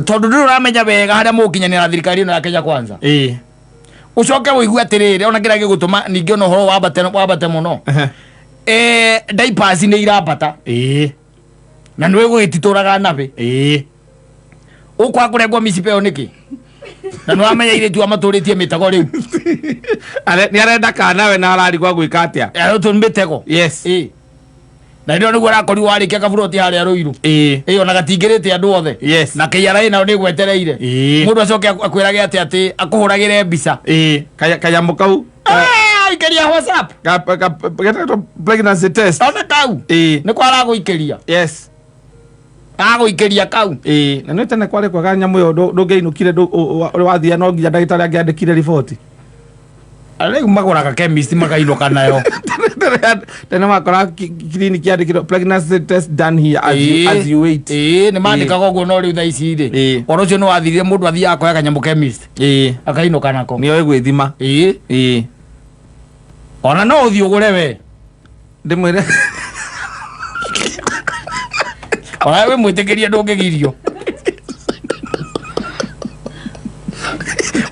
Tondũ ndũrĩ ũramenya wega harĩa mũgũkinyanĩra na thirikari ĩno ya Kenya Kwanza. Ũcoke ũigue atĩrĩrĩ, ona kĩrĩa gĩgũtũma ningĩ ona ũhoro wambate wambate mũno, diapers nĩ irambata. Na nĩwe gũgĩtitũraga nabĩ. Ũkwaga kũrengwo mĩcipe ĩyo nĩkĩ, na nĩ wamenya airĩtu a matũrĩtie mĩtego rĩu? Nĩ arenda kana we na ararigwo gwĩka atĩa. Tũ mĩtego. Na ndio nĩguo arakorirwo warĩkia kaburoti harĩa Rũirũ. Ona gatingĩrĩte andũ othe. Na KRA nayo nĩ gwetereire. Mũndũ acoke akwĩrage atĩ akũhũragĩre mbica. Kanyamũ kau. Ah, ikĩria WhatsApp. Getagwo pregnancy test. Ona kau. Nĩ kwa aragũikĩria. Agũikĩria kau. Na nĩ tene kwarĩ kwega, nyamũ ĩyo ndũngĩainũkire ũrĩa wathia no nginya ndagĩtarĩ angĩandĩkire riboti. Rĩu magũraga chemist makainũka nayo. Tene wakora clinic yandĩkirwo "Pregnancy test done here as you wait." Ĩĩ, nĩ mandĩkaga ũguo, no rĩu thaa ici rĩ, ũhoro ũcio nĩ wathirire. Mũndũ athiaga akoya kanyamũ chemist, akainũka nako. Nĩoĩ gwĩthima. Ona no ũthiĩ ũgũre we. Ndĩmwĩre. Ona wĩ mwĩtĩkĩrie, ndũngĩgirio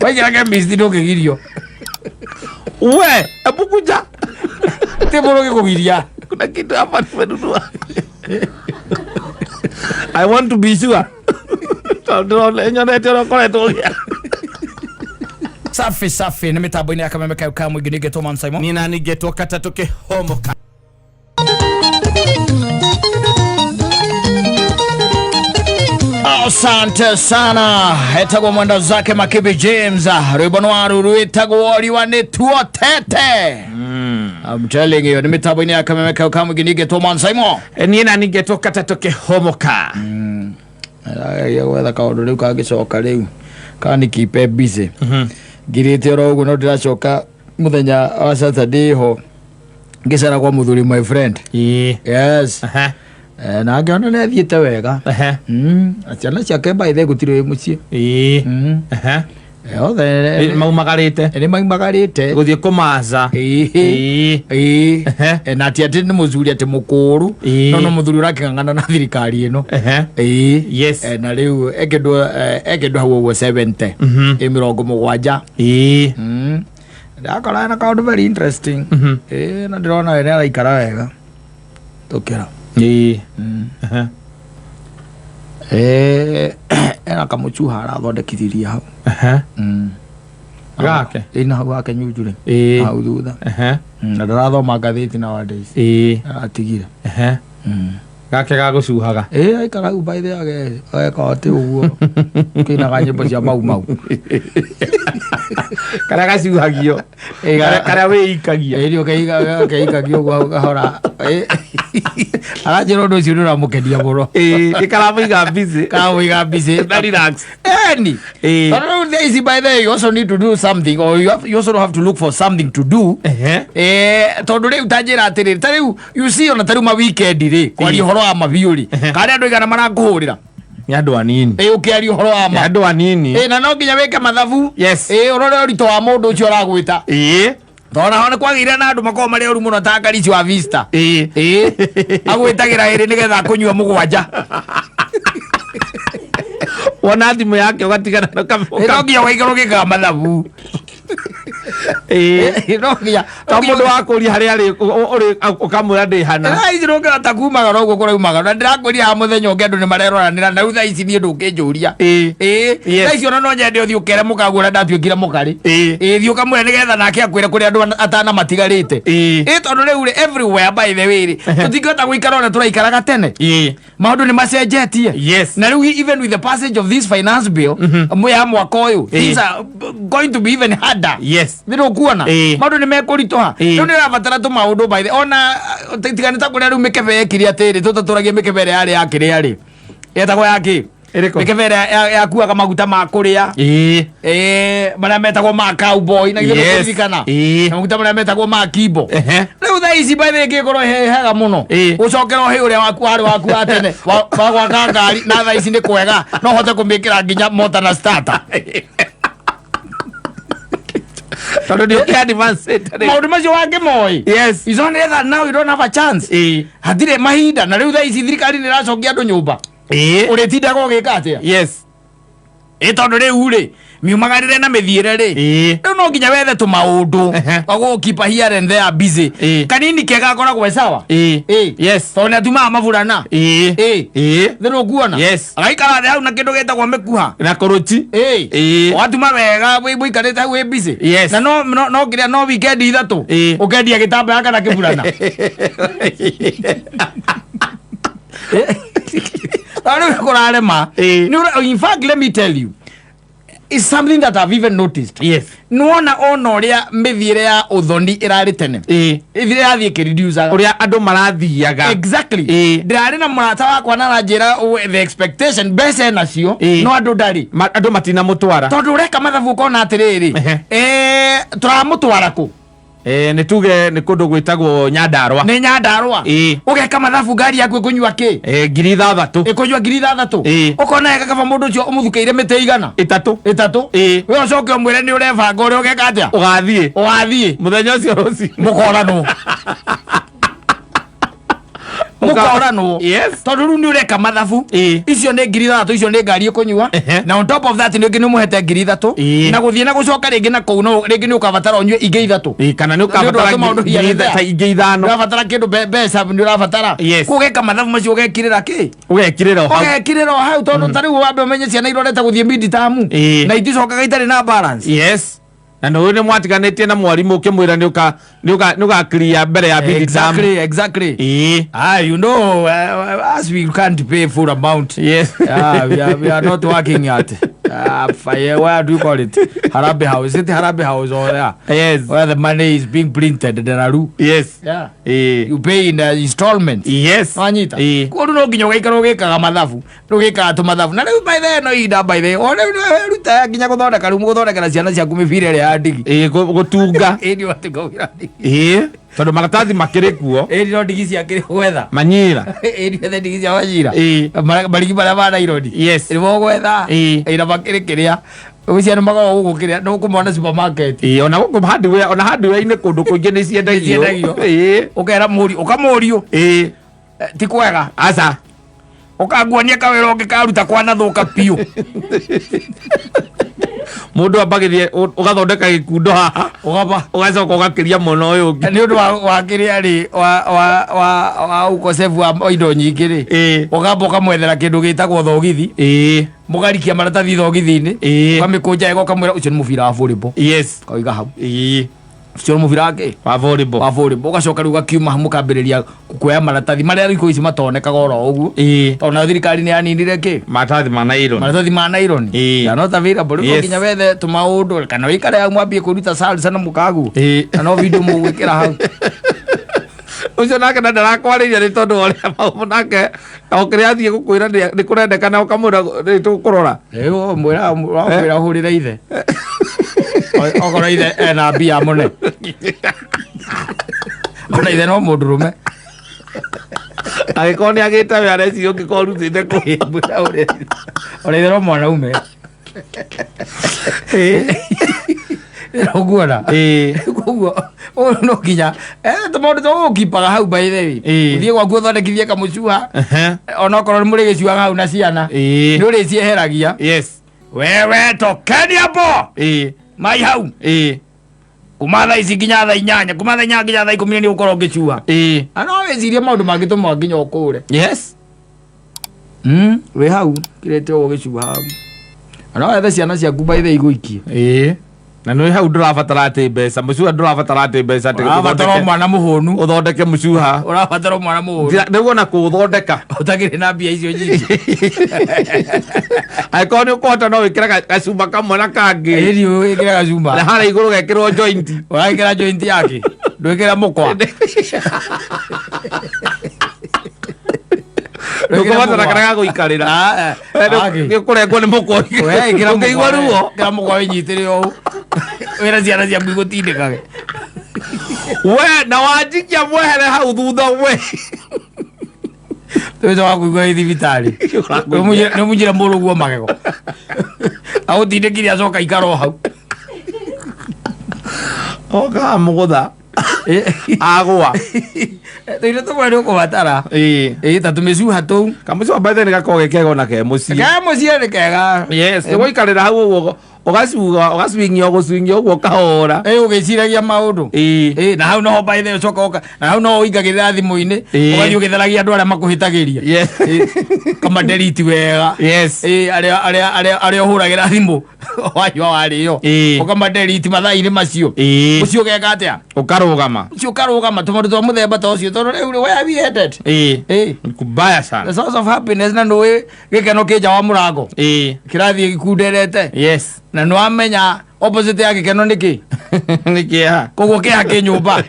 waingĩra chemist, ndũngĩgirio. We ebu kuja. Ti mũndũ ũngĩkũgiria. Kuna kitu hapa nimenunua, I want to be sure tondũ ndĩrona nyonete ũrĩa ũkoretwo ũgĩa. Safi safi, nĩ mĩtambo-inĩ ya Kameme kayo ka mũingĩ, nĩngetwo Man Simon. Niĩ nani ngetwo katatũ kĩhomoka. Asante sana. Etagwo mwenda zake Makibi James, rwĩmbo nĩ waru rwĩtagwo riwa nĩ tuotete. I'm telling you, nĩ mĩtambo-inĩ ya Kameme kayo ka mũingĩ, nĩngetwo Man Simon. Niĩ nani ngetwo katatũ kĩhomoka. Arageria gwetha kaũndũ rĩu kangĩcoka rĩu kani keep busy ngirĩte oro ũguo, no ndĩracoka mũthenya wa Saturday ho ngĩcera kwa mũthuri, my friend. Yes. Na ngĩona nĩ athiĩte wega. Na ciana ciake by the way gũtirĩ wĩ mũciĩ. Othe Maumagarĩte. Nĩ maumagarĩte. Gũthiĩ kũmaca. Ĩĩ. Na ti atĩ nĩ mũthuri atĩ mũkũrũ, no mũthuri ũrakĩng'ang'ana na thirikari ĩno. Na rĩu ekĩndũ hau ũguo 70, ĩ 70. Ndakora na kaũndũ very interesting. Ĩĩ, na ndĩrona we nĩ araikara wega tũkĩra. Ena kamũcuha arathondekithirie hau. Gake? Ĩ, na hau gake nyunjurĩ. Hau thutha. Na ndarathoma ngathĩti nowadays. Atigire. Gake ga gũcuhaga. Ĩ, aikara hau by the way ageka atĩ ũguo kĩinaga nyĩmbo cia Mau Mau. Karĩa gacuhagio. Karĩa wĩikagia. Ĩ, ũkeikagia ũguo hau kahora. Ĩ, aranjĩra ũndũ ũcio nĩ ũramũkenia mũno. Nĩ karamũiga busy. Karamũiga busy. Na relax. Eni. Tondũ rĩu thaa ici by the way you also need to do something or you also have to look for something to do. Tondũ rĩu ta njĩra atĩrĩrĩ, ta rĩu you see, ona ta rĩu ma weekend rĩ, kwaria ũhoro wa mabiũ rĩ, karĩa andũ aigana marakũhũrĩra? Nĩ andũ anini. Ĩ, ũkĩaria ũhoro wa Nĩ ma. andũ anini. Ĩ, na no nginya wĩke mathabu. Ĩ, ũrore ũritũ wa mũndũ ũcio ũragwĩta. Tondũ ho nĩ kwagĩire na andũ makoragwo marĩ oru mũno ta Ngarici wa Vista. Ĩ, agwĩtagĩra ĩrĩ nĩgetha akũnyua mũgwanja. Wona thimũ yake ũgatigana na Ĩ, no nginya ũgaikara ũgĩkaga mathabu. Ĩ, no nginya To mũndũ wa kũria harĩa arĩ ũrĩ ũkamwĩra ndĩ hana. Thaa ici ndũngĩhota kumagara ũguo kũraumagara, na ndĩrakwĩria haha mũthenya ũngĩ andũ nĩ mareroranĩra, na rĩu thaa ici niĩ ndũngĩnjũria. Ĩĩ. Thaa ici ona no nyende ũthiĩ ũkere mũkaguo ũrĩa ndatuĩkire mũkarĩ. Ĩĩ, thiĩ ũkamwĩre nĩgetha nake akwĩre kũrĩa andũ atanamatigarĩte. Ĩĩ, tondũ rĩu rĩ, everywhere by the way rĩ, tũtingĩhota gũikara ũrĩa tũraikaraga tene. Maũndũ nĩ macenjetie. Na rĩu even with the passage of this finance bill ya mwaka ũyũ, things are going to be even harder. Nĩ ndũkuona maũndũ nĩ mekũritũha. Rĩu nĩ ũrabatara tũmaũndũ by the ona tiga nĩ ta kũrĩa rĩu mĩkebe yekire atĩrĩ, tũtatũragia mĩkebe ĩrĩa yarĩ ya kĩrĩa rĩ, yetagwo ya kĩ? Ĩrĩkũ? Mĩkebe ĩrĩa yakuaga maguta ma kũrĩa. Marĩa metagwo ma cowboy, na githĩ ndũkũririkana? Na maguta marĩa metagwo ma kimbo. Rĩu thaa ici by the way ĩngĩkorwo hega mũno, ũcokera ũhĩ ũrĩa waku warĩ waku wa tene wa gwaka ngari, na thaa ici nĩ kwega no hote kũmĩkĩra nginya mota na starter. Tondũ nĩ ũkĩ advance rĩu. Maũndũ macio wangĩmoĩ. It's only that now you don't have a chance. Hatirĩ mahinda, na rĩu thaa ici thirikari nĩ ĩracokia andũ nyũmba. Ũrĩtindaga ũgĩka atĩa? Ĩ tondũ rĩu rĩ miumagarĩre na mĩthiĩre rĩ, Ĩĩ. rĩu no nginya wethe tũmaũndũ twa gũkeep here and there busy. Kanini kega gakoragwo e sawa. Ĩĩ. Ĩ. Yes. Tondũ nĩ atumaga maburana. Ĩĩ. Ĩ. Ĩĩ. Thĩ ũkuona Yes. agaikara thĩ hau na kĩndũ gĩtagwo mĩkuha. Na kũrũti. Ĩ. Ĩĩ. Ũgatuma wega mũikarĩte hau wĩ busy. Yes. Na no kĩrĩa no weekend 3 ũkendia gĩtambaya kana kĩburana. Rĩu kũrarema. In fact, let me tell you, it's something that I've even noticed. Nĩwona ona ũrĩa mĩthiĩre ya ũthoni ĩrarĩ tene, ĩthire yathiĩ ĩkĩreducaga. Ũrĩa andũ marathiaga. Exactly. Ndĩrarĩ na mũrata wakwa na aranjĩra the expectation mbeca enacio, no andũ ndarĩ. Andũ matinamũtwara. Tondũ ũreka mathabu ũkona atĩrĩrĩ, tũramũtwara kũ? Nĩ tuge nĩ kũndũ gwĩtagwo Nyandarua. Nĩ Nyandarua. Ũgeka mathabu, ngari yaku ĩkũnyua kĩ? 6,000. Ĩkũnyua 6,000. Ũkona wega kaba mũndũ ũcio ũmũthukĩire mĩtĩ igana. 3. 3. We ũcoke ũmwĩre nĩ ũrebanga ũrĩa ũgeka atĩa. Ũgathiĩ. Ũgathiĩ. Mũthenya ũcio rũciũ. Mũkoranwo. Mũkoranwo. Tondũ rĩu nĩ ũreka mathabu, icio nĩ 6,000, icio nĩ ngari ĩkũnyua. Na on top of that nĩ ũngĩ nĩ ũmũhete 3,000 na gũthiĩ na gũcoka rĩngĩ na kũu no rĩngĩ nĩ ũkabatara ũnyue ingĩ 3. Ĩĩ, kana nĩ Nĩ ũndũ wa ũkabatara tũmaũndũ here ngiri and there. ta ingĩ 5. Ũrabatara kĩndũ mbeca nĩ ũrabatara. Kũgeka mathabu macio ũgekirĩra kĩ? Ũgekirĩra o hau. Ũgekirĩra o hau, tondũ ta rĩu wambe ũmenye ciana irorete gũthiĩ mid-term na iticokaga itarĩ na balance. Yes, na nĩ nĩ mwatiganĩtie na mwarimũ ũkĩmwĩra nĩ ũgakiria mbere ya mid-term. Exactly. Ah, as we can't pay full amount. Yeah, we are not working at fire, where do you call it? Harambee House. Is it Harambee House or there? Yes. Where the money is being printed, Deraru. Yeah. You pay in installments. Wanyita. Koguo no nginya ũgaikara ũgĩkaga mathabu, ũgĩkaga tũmathabu. Na rĩu by the no ihinda by the o rĩu nĩweruta nginya gũthondeka rĩu gũthondekera ciana ciaku mĩbira ĩrĩa ya ndigi. Ĩĩ, gũtunga. Ĩĩ, nĩ watunga mũbira wa ndigi. Ĩĩ, tondũ maratathi makĩrĩ kuo. Ĩĩ, no ndigi ciakĩrĩ gwetha. Manyira. Ĩĩ, nĩ wethe ndigi cia manyira. Marigi marĩa ma naironi. Nĩmo gwetha. Ĩĩ, na makĩrĩ kĩrĩa. Ciana makoragwo gũkũ kĩrĩa nĩ ũkũmona supermarket. Ĩĩ, ona gũkũ hardware, ona hardware-inĩ kũndũ kũingĩ nĩ ciendagio. Ciendagio. Ũkera mũriũ, ũkamũriũ. Ti kwega. Aca. Ũkanguonia kawĩra ũngĩ karuta kwanathũka biũ. Mũndũ ambagĩrie ũgathondeka gĩkundo haha. Ũgaba. Ũgacoka ũgakĩria mwena ũyũ ũngĩ. Nĩ ũndũ wa kĩrĩa rĩ wa ũkosefu wa indo nyingĩ rĩ. Ũkamba ũkamwethera kĩndũ gĩtagwo thogithi. Mũgarikia maratathi thogithi-inĩ. Ũkamĩkũnja wega ũkamwĩra ũcio nĩ mũbira wa volleyball. Kauiga hau. Ũcio nĩ mũbira wa kĩ? Wa volleyball. Wa volleyball. Ũgacoka rĩu ũgakiuma hau mũkambĩrĩria kuoya maratathi marĩa thikũ ici matonekaga oro ũguo. Tondũ nayo thirikari nĩ yaninire kĩ? Maratathi ma nylon. Maratathi ma nylon. They are not available. Rĩu no nginya wethe tũmaũndũ kana ũikare hau mwambie kwĩruta salsa na mũkaguo. Na no video mũgwĩkĩra hau. Ũcio nake na ndarakwarĩria nĩ tondũ wa ũrĩa maũndũ nake o kĩrĩa athiĩ gũkwĩra nĩ kũrendekana ũkamwĩra nĩ tũkũrora. Ĩĩ, mwĩra ũhũrĩre ithe. Okorwo ithe ena mbia mũne. Ona ithe no mũndũrũme. Angĩkorwo nĩ agĩte we areciria ũngĩkorwo ũrutĩte kũ. Mwĩra ũhũrĩre ithe. Ona ithe no mwanaume. Ũguona. Koguo ũyũ no nginya tũmaũndũ twa gũkipaga hau by the way. Ũthiĩ gwaku ũthondekithie kamũcuha. Onokorwo nĩ mũrĩgĩcuaga hau na ciana. Nĩ ũrĩcieheragia. Wewe tokeni hapo. Mai hau. Kuma thaa ici nginya thaa 8, kuma thaa 8 nginya thaa 10 nĩ ũkorwo ũngĩcua. Na no wĩcirie maũndũ mangĩtũma nginya ũkũre. Wĩ hau kirĩte ũguo ũgĩcua hau. Na no wethe ciana ciaku by the way igũikie. Na nĩ hau ndũrabatara atĩ mbeca, mũcuha ndũrabatara atĩ mbeca atĩ Ũrabatara o mwana mũhũnu. Ũthondeke mũcuha. Ũrabatara o mwana mũhũnu. Nĩguo na kũũthondeka. Ũtakĩrĩ na mbia icio nyingĩ. Angĩkorwo nĩ ũkũhota no wĩkĩre gacuma kamwe na kangĩ. Ĩni wĩkĩre gacuma. Na harĩa igũrũ gekĩrwo joint. Ũrekĩra joint yake. Ndwĩkĩra mũkwa. Ndũkũbatara karĩa ga gũikarĩra. Nĩ ũkũrengwo nĩ mũkwa. We ĩkĩra mũkwa. Ũngĩigua ruo. Ĩkĩra mũkwa wĩnyitĩre ũũ. Wĩra ciana ciaku igũtindĩkage. We na wanjikia mwehere hau thutha we. Tũĩte wa kũigua wĩ thibitarĩ. Nĩ mũnjĩre mũrũguo magego. Agũtindĩkire acoka ikara o hau. Oka mũgũtha. Agũa. Tũindo tũmwe nĩ ũkũbatara. Ĩĩ. Ĩĩ, ta tũmĩcuha tũu. Kamũcuha by the way nĩ gakoragwo ge kega ona ke mũciĩ. Ke mũciĩ nĩ kega. Yes, nĩ gũikarĩra hau ũguo ũgacuga ũgacwingia ũgũcwingia ũguo ũkahora. Ĩĩ, ũgĩciragia maũndũ. Ĩĩ. Ĩĩ, na hau noho by the way ũcoka ũka na hau noho ũingagĩrĩra thimũ-inĩ Ĩĩ. ũgathiĩ ũgĩtharagia andũ arĩa makũhĩtagĩria. Yes. Kamaderiti wega. Yes. Ĩĩ, arĩa arĩa arĩa arĩa ũhũragĩra thimũ wanyua warĩo. Ĩĩ. Ũkamaderiti mathaa-inĩ macio. Ĩĩ. Ũcio ũgeka atĩa? Ũkarũgama. Ũcio ũkarũgama tũmaũndũ twa mũthemba ta ũcio tondũ rĩu rĩ, where are we headed? Ĩĩ. Ĩĩ. Kubaya sana. The source of happiness na nũĩ gĩkeno kĩ nja wa mũrango. Ĩĩ. Kĩrathiĩ gĩkunderete. Yes. Na nĩwamenya opposite ya gĩkeno nĩ kĩ? Nĩ kĩeha. Koguo kĩeha kĩ nyũmba.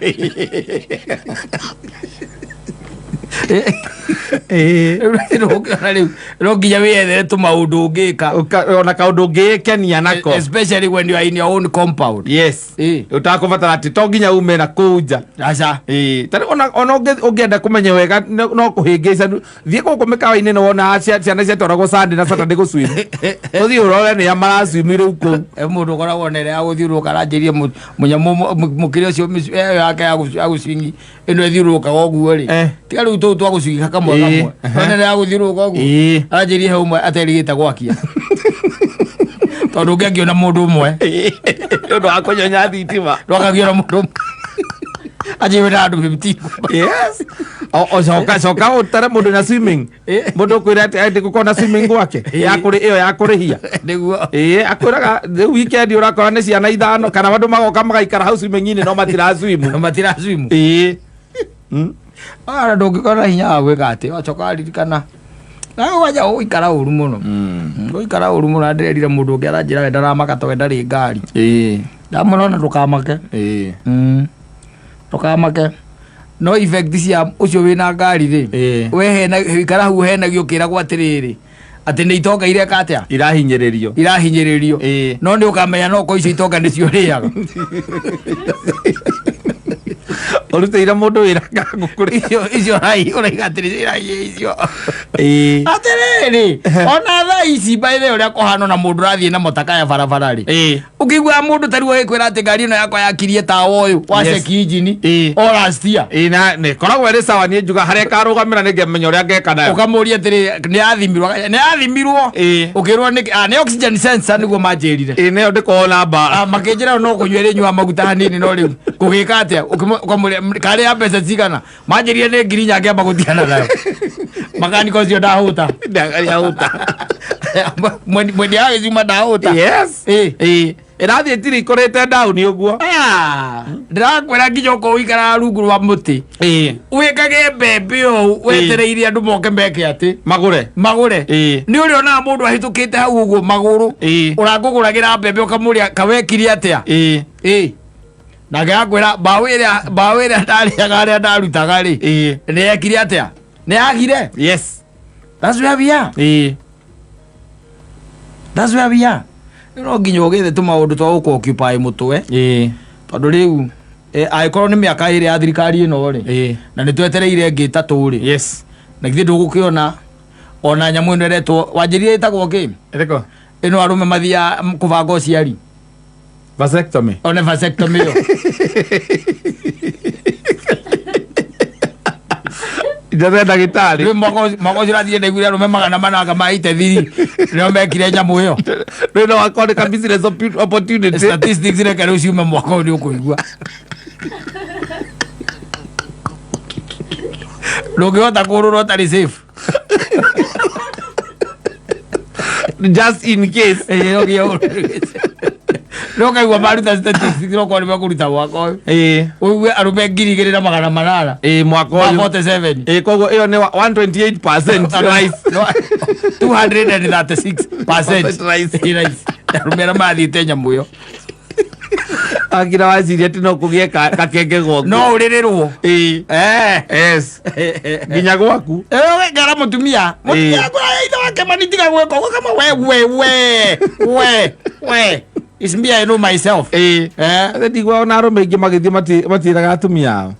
Ĩĩ. Rĩu ũkĩona rĩu no nginya wĩyethere tũmaũndũ ũngĩka. Ona kaũndũ ũngĩĩkenia nako. Especially when you are in your own compound. Yes. Ĩĩ. Ũtakũbatara atĩ to nginya ume na kũu nja. Aca. Ĩĩ. Ta rĩu ona ũngĩenda kũmenya wega no kũhĩngĩca thiĩ gũkũ mĩkawa-inĩ nĩ wonaga ciana ciatwaragwo Sunday na Saturday gũcwim. Ũthiĩ ũrore nĩa maracwim rĩu kũu. Mũndũ ũkoragwo na ĩrĩa ya gũthiũrũrũka aranjĩria mũnyamũ mũkĩrĩ ũcio ĩyo yake ya gũcwingi ĩno ĩthiũrũrũkaga ũguo rĩ. Tiga rĩu tũu twa gũcwinga kamwe kamwe. Nona ĩrĩa ya gũthiũrũrũka ũguo. Aranjĩria he ũmwe aterĩgĩte gwakia. Tondũ ũngĩ angĩona mũndũ ũmwe. Nĩ ũndũ wa kũnyonya thitima. Ndwakagiona mũndũ ũmwe. Anjĩwe na andũ 15. Yes. O coka coka ũtare mũndũ na swimming. Mũndũ ũkwĩra atĩ atĩ gũkorwo na swimming gwake. Ya kũrĩ ĩyo ya kũrĩhia. Nĩguo. Ĩĩ, akwĩraga rĩu weekend ũrakora nĩ ciana ithano kana andũ magoka magaikara hau swimming-inĩ no matira swim. Matira swim. Ĩĩ. Ara ndũngĩkorwo na hinya wa gwĩka atĩ wacoka waririkana. Nawe wanja ũgũikara ũru mũno. Ũgũikara ũru mũno na ndĩrerire mũndũ ũngĩ aranjĩra we ndaramaka tondũ ndarĩ ngari. Ĩĩ. Ndamũrona ndũkamake. Ĩĩ. Ndũkamake. No effect cia ũcio wĩna ngari rĩ. Ĩĩ. We hena ikara hau henagio ũkĩragwo atĩrĩrĩ. Atĩ nĩ itonga ireka atĩa? Irahinyĩrĩrio. Irahinyĩrĩrio. Ĩĩ. No nĩ ũkamenya no ko icio itonga nĩcio ũrĩaga. Ũrutĩire mũndũ wĩra ngakũrĩa. Icio icio ũraiga atĩrĩ iraiya icio. Ĩĩ. Atĩrĩrĩ, ona thaa ici by the way ũrĩa kũhana na mũndũ ũrathiĩ na motakaya barabara rĩ. Ĩĩ. Ũkĩiguaga mũndũ ta rĩu agĩkwĩra atĩ ngari ĩno yakwa yakirie tawa ũyũ wa Yes. check engine Ĩĩ. o last year. Ĩĩ na nĩ koragwo ĩrĩ sawa niĩ njuga harĩa ĩkarũgamĩra nĩ ngemenya ũrĩa ngeka nayo. Ũkamũria atĩrĩ nĩ yathimirwo nĩ yathimirwo. Ĩĩ. Ũkĩrwo nĩ nĩ oxygen sensor nĩguo manjĩrire. Ĩĩ nĩyo ndĩkoragwo na mbara. Makĩnjĩra no kũnyua ĩrĩnyuaga maguta hanini no rĩu kũgĩka atĩa ũkamũria karĩ ya mbeca cigana manjĩrire nĩ 4,000 ngĩamba gũtigana nayo. Makaniko ũcio ndahũta. Ndahũta. Mwendia wa gĩcuma ndahũta. Yes. Ĩĩ. Ĩĩ. Ĩrathiĩ tiri ikũrĩte down ũguo. Ndĩrakwĩra nginya ũkorwo ũikaraga rungu rwa mũtĩ. Ĩĩ. Wĩkage mbembe ũũ wetereire andũ moke meke atĩ. Magũre. Magũre. Ĩĩ. Nĩ ũrĩ onaga mũndũ ahĩtũkĩte hau ũguo magũrũ. Ĩĩ. Ũrakũgũragĩra mbembe ũkamũria kawekire atĩa. Ĩĩ. Ĩĩ. Nake akwĩra mbaũ ĩrĩa ndarĩaga harĩa ndarutaga rĩ. Ĩĩ. Nĩ yekire atĩa? Nĩ yagire. Yes. That's where we are. Ĩĩ. That's where we are. No nginya ũgĩthe tũmaũndũ twa gũkũ occupy mũtwe. Ĩĩ. Tondũ rĩu angĩkorwo nĩ mĩaka ĩrĩ ya thirikari ĩno rĩ. Ĩĩ. Na nĩ twetereire ĩngĩ ĩtatũ rĩ. Yes. Na githĩ ndũgũkĩona ona nyamũ ĩno ĩretwo wanjĩrire ĩtagwo kĩ? Ĩrĩkũ? Ĩno arũme mathiaga kũbanga ũciari. Vasectomy. One vasectomy ĩyo. Njathe ndagĩtarĩ. Rĩu mwaka ũcio ũrathire ndaiguire arũme 400 ma 83 nĩo mekire nyamũ ĩyo. Rĩu no akoneka business opportunity. Statistics reke rĩu ciume mwaka ũyũ nĩ ũkũigua. Ndũngĩhota kũrũra ũtarĩ safe. Just in case. Ĩĩ, no nginya ũrũre. No kaigua maruta statistics no korwo nĩmekũruta mwaka ũyũ. Ĩĩ. Ũigue arũme 2,800. Ĩĩ mwaka ũyũ. 47. Ĩĩ koguo ĩyo nĩ 128% rise. 236% Rise. rise. Arũme arĩa mathiĩte nyamũ ĩyo. Akira waciria atĩ no kũgĩe gakenge gwaku. No ũrĩrĩrwo. Ĩĩ. Yes. Nginya gwaku. Ngara mũtumia. Mũtumia akũra ithe wake manitiga gwĩka ũguo kama we we we we we. It's me, I know myself. Ĩĩ. Ndigua ona arũme aingĩ magĩthiĩ matiĩraga atumia ao.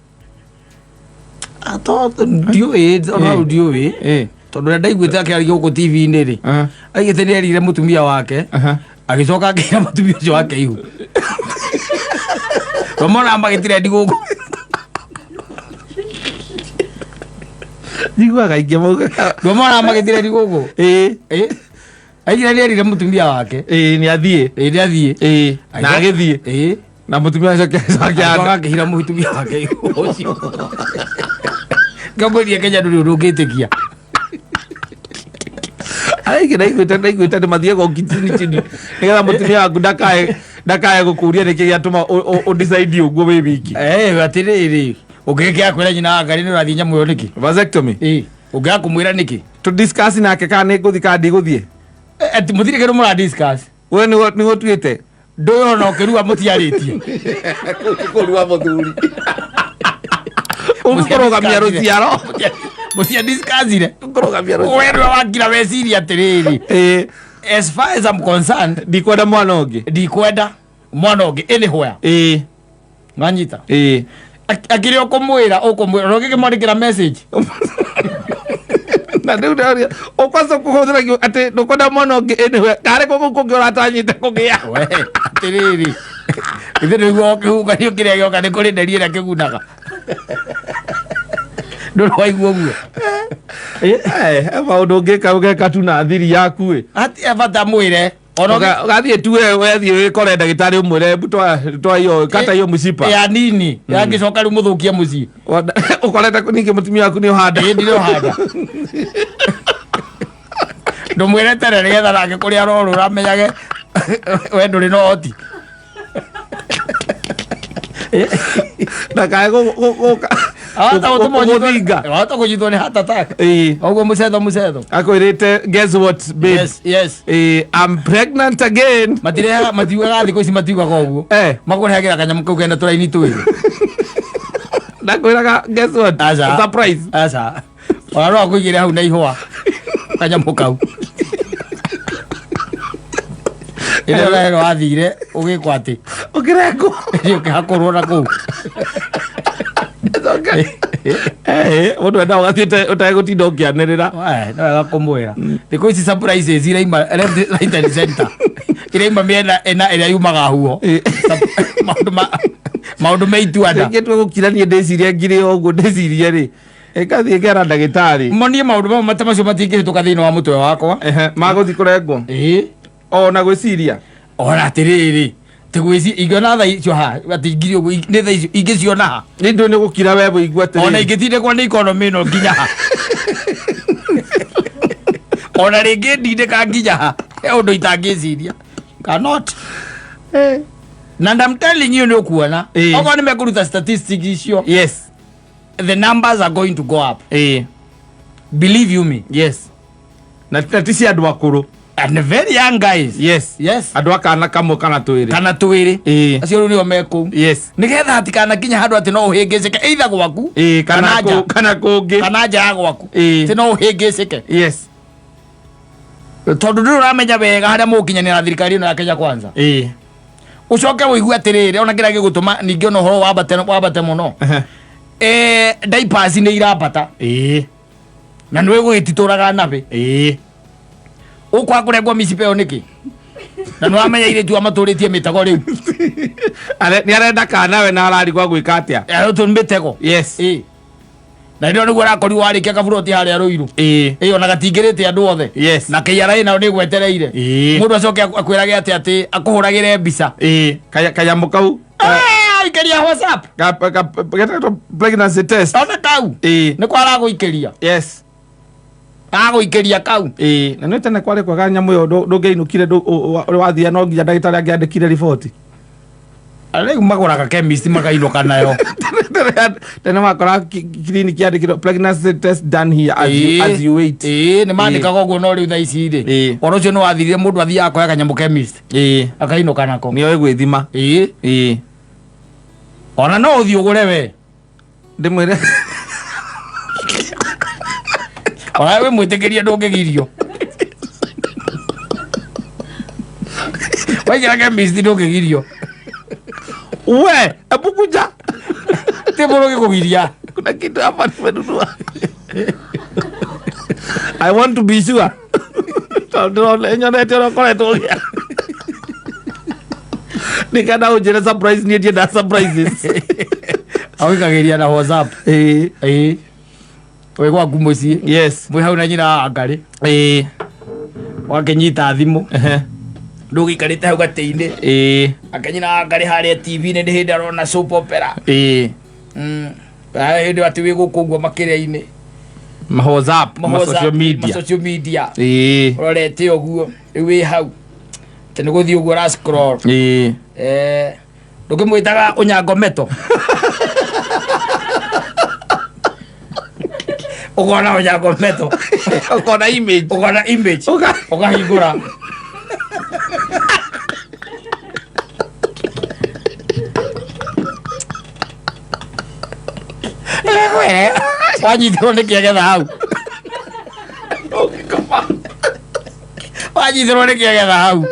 Ndiũĩ, ona ndiũĩ. Ĩĩ. Tondũ ũrĩa ndaiguĩte akĩaria gũkũ TV-inĩ rĩ. Aigĩte nĩ erire mũtumia wake. Agĩcoka akĩra mũtumia ũcio wake ihu. Tondũ monaga magĩtirendi gũkũ. Njiguaga aingĩ maugaga Ndũmona magĩthire gũkũ. Ĩĩ. Ĩ. Aingĩ nĩ erire mũtumia wake. Ĩĩ, nĩ athiĩ. Ĩ, nĩ athiĩ. Ĩĩ, na agĩthiĩ. Ĩ. Na mũtumia acoke acoke Agĩcoka akĩhira mũtumia wake ũcio. Ngambũria Kenya ndũrĩ ũndũ ũngĩtĩkia. Aingĩ ndaiguĩte nĩ mathiaga o chini chini nĩgetha mũtumia waku ndakae gũkũria nĩkĩ gĩatũma ũdecide ũguo wĩ wiki. Eh, atĩrĩrĩ, ũngĩkĩaga kwĩra nyina wa Ngarĩ nĩ ũrathiĩ nyamũ ĩyo nĩkĩ? Vasectomy. Ĩ, ũngĩaga kũmwĩra nĩkĩ? To discuss nake kana nĩ ngũthiĩ kana ndigũthiĩ. Eh, atĩ mũtirĩ kĩndũ mũra discuss. We nĩwe ũtuĩte. Ndũĩ ona ũkĩrua mũtiarĩtie. Kũrua mũthuri. Ũkũrũgamia rũciaro. Mũtia discussire. Ũkũrũgamia rũciaro. We nĩwe wakira weciria atĩrĩrĩ. Ĩĩ. As far as I'm concerned, Ndikwenda mwana ũngĩ. ndikwenda mwana ũngĩ anywhere. Ĩĩ. Wanyita? Ĩĩ. Akĩrĩ ũkũmwĩra ũkũmwĩra ona ũngĩkĩmwandĩkĩra message. Na rĩu ndĩroria ũkwaca kũhũthĩra atĩ ndũkwenda mwana ũngĩ anywhere karĩ kũu kũngĩ ũratanyĩte kũgĩa. We, atĩrĩrĩ. Ithuĩ nĩguo kĩhukanio kĩrĩa gĩoka nĩ kũrĩ nderi ĩrĩa kĩgunaga. Ndũrĩ waigua ũguo. Eh, maũndũ ũngĩka ũgeka tu na thiri yaku ĩ. Hatirĩ bata mwĩre. Ona Ũgathiĩ tu we wethiĩ wĩkore ndagĩtarĩ ũmwĩre "Hebu toa hiyo kata hiyo mshipa." Ya nini yangĩcoka rĩu mũthũkie mũciĩ. Ũkorete ningĩ mũtumia waku nĩ ũhanda. Ĩ, ndirĩ ũhanda. Ndũmwĩre tene nĩgetha nake kũrĩa arorũra amenyage we ndũrĩ na ũhoti. Ndakae gũka Wahota gũtũma ũnyitwo- gũthinga. wahota kũnyitwo nĩ heart attack. Ĩĩ. Ũguo mũcetho mũcetho. Akwĩrĩte, "Guess what, babe?" Yes, yes. Ĩĩ, "I'm pregnant again." Matirehaga, matiugaga thikũ ici matiugaga ũguo. Eh. Makũrehagĩra kanyamũ kau kena tũraini twĩrĩ. Ndakwĩraga, "Guess what?" Aca. Surprise. Aca. Ona no akũigĩre hau na ihũa kanyamũ kau. Ĩrĩa ũrahero wathire ũgĩkwo atĩ. Ũkĩrengwo. Ĩrĩa ũkĩhakũrwo na kũu. Eh, mũndũ endaga ũgathiĩ ũtegũtinda ũkĩanĩrĩra. Wae, no wega kũmwĩra. Thikũ ici surprises iraima left, right and center. Iraima mĩena ĩna ĩrĩa yumaga huho. Maũndũ me itua nda. Rĩngĩ twegũkira niĩ ndĩcirie ngiri o ũguo ndĩcirie rĩ ĩngathiĩ ngera ndagĩtarĩ. Monie maũndũ mamwe mata macio matingĩhĩtũka thĩinĩ wa mũtwe wakwa. Ehe, magũthiĩ kũrengwo. Ĩĩ. Ona gwĩciria. Ona atĩrĩrĩ, tigwĩci ingĩona thaa icio ha atĩ ngiri ũguo nĩ thaa icio ingĩciona ha. Nĩ ndũĩ nĩ gũkira we wĩigua atĩrĩrĩ. Ona ingĩtindĩkwo nĩ ikonomĩ ĩno nginya ha. Ona rĩngĩ ndindĩka nginya ha. He ũndũ itangĩciria. Cannot. Na I'm telling you nĩ ũkuona. Ĩĩ. Okorwo nĩ mekũruta statistics icio. Yes. The numbers are going to go up. Ĩĩ. Believe you me. Yes. Na ti cia andũ akũrũ. And very young guys. Yes. Yes. Andũ a kana kamwe kana twĩrĩ. Kana twĩrĩ. Ĩĩ. Acio rĩu nĩo me kũu. Yes. Nĩgetha hatikanakinya handũ atĩ no ũhĩngĩcĩke either gwaku. Ĩĩ, kana nja. kana kũngĩ. Kana nja ya gwaku. Ĩĩ. Atĩ no ũhĩngĩcĩke. Yes. Tondũ ndũrĩ ũramenya wega harĩa mũgũkinyanĩra thirikari ĩno ya Kenya Kwanza. Ĩĩ. Ũcoke ũigue atĩrĩrĩ, ona kĩrĩa gĩgũtũma ningĩ ona ũhoro wambate mũno. Ehe. Eh, diapers nĩ irambata. Ĩĩ. Na nĩwe gũgĩtitũraga nabĩ. Ĩĩ. Ũkwaga kũrengwo mĩcibi ĩyo nĩkĩ? Na nĩ wamenya airĩtu aya matũrĩtie mĩtego rĩu. Nĩ arenda kana we na ararigwo gwĩka atĩa? Eh, tũ nĩ mĩtego. Yes. Ĩĩ. Na rĩrĩa nĩguo arakorirwo warĩkia kaburoti harĩa Rũirũ. Ĩĩ. Ĩĩ, ona gatingĩrĩte andũ othe. Yes. Na KRA nayo nĩ ĩgwetereire. Ĩĩ. Mũndũ acoke akwĩrage atĩ atĩ akũhũragĩre mbica. Ĩĩ. Kanyamũ kau. Ah, ikĩria WhatsApp. Getagwo pregnancy test. Ona kau. Ĩĩ. Nĩko aragũikĩria. Yes. Agũikĩria kau. Ĩĩ. Na nĩ tene kwarĩ kwega nyamũ ĩyo ndũngĩainũkire wathia no nginya ndagĩtarĩ angĩandĩkire riboti. Rĩu magũraga chemist makainũka nayo. Tene wakora clinic yandĩkirwo pregnancy test done here as you wait. Ĩĩ, nĩ mandĩkaga ũguo no rĩu thaa ici rĩ. Ĩĩ. Ũhoro ũcio nĩ wathirire mũndũ athiaga akoya kanyamũ chemist. Ĩĩ. Akainũka nako. Nĩoĩ gwĩthima. Ĩĩ. Ĩĩ. Ona no ũthiĩ ũgũre we. Ndĩmwĩre. Ona wĩ mwĩtĩkĩrie ndũngĩgirio. Waingĩra chemist ndũngĩgirio. We, hebu kuja. Ti mũndũ ũngĩkũgiria. Kuna kitu hapa nimenunua. I want to be sure. Tondũ nyonete ũrĩa ũkoretwo ũgĩa. Nĩkenda ũnjĩre surprise niĩ ndiendaga surprises. Agũikagĩria na WhatsApp. Ĩĩ. Ĩĩ. Wĩ gwaku mũciĩ. Yes. Mwĩ hau na nyina wa Ngarĩ. Ĩĩ. Wakĩnyita thimũ. Ehe. Ndũgĩikarĩte hau gatĩ-inĩ. Ĩĩ. Akĩnyina wa Ngarĩ harĩa TV-inĩ nĩ hĩndĩ arona soap opera. Ĩĩ. Hĩndĩ ĩyo atĩ wĩ gũkũ ũguo makĩria-inĩ. Ma WhatsApp, ma social Ma media. social media. Ĩĩ. Ũrorete ũguo. Rĩu wĩ hau. Atĩ nĩ gũthiĩ ũguo ũra scroll. Ĩĩ. Ndũkĩmwĩtaga ũnyango meto. Ũkona ũnyango meto. Ũkona image. Ũkona image. Ũkahingũra. Wanyitirwo nĩ kĩegetha hau. Wanyitirwo nĩ kĩegetha hau.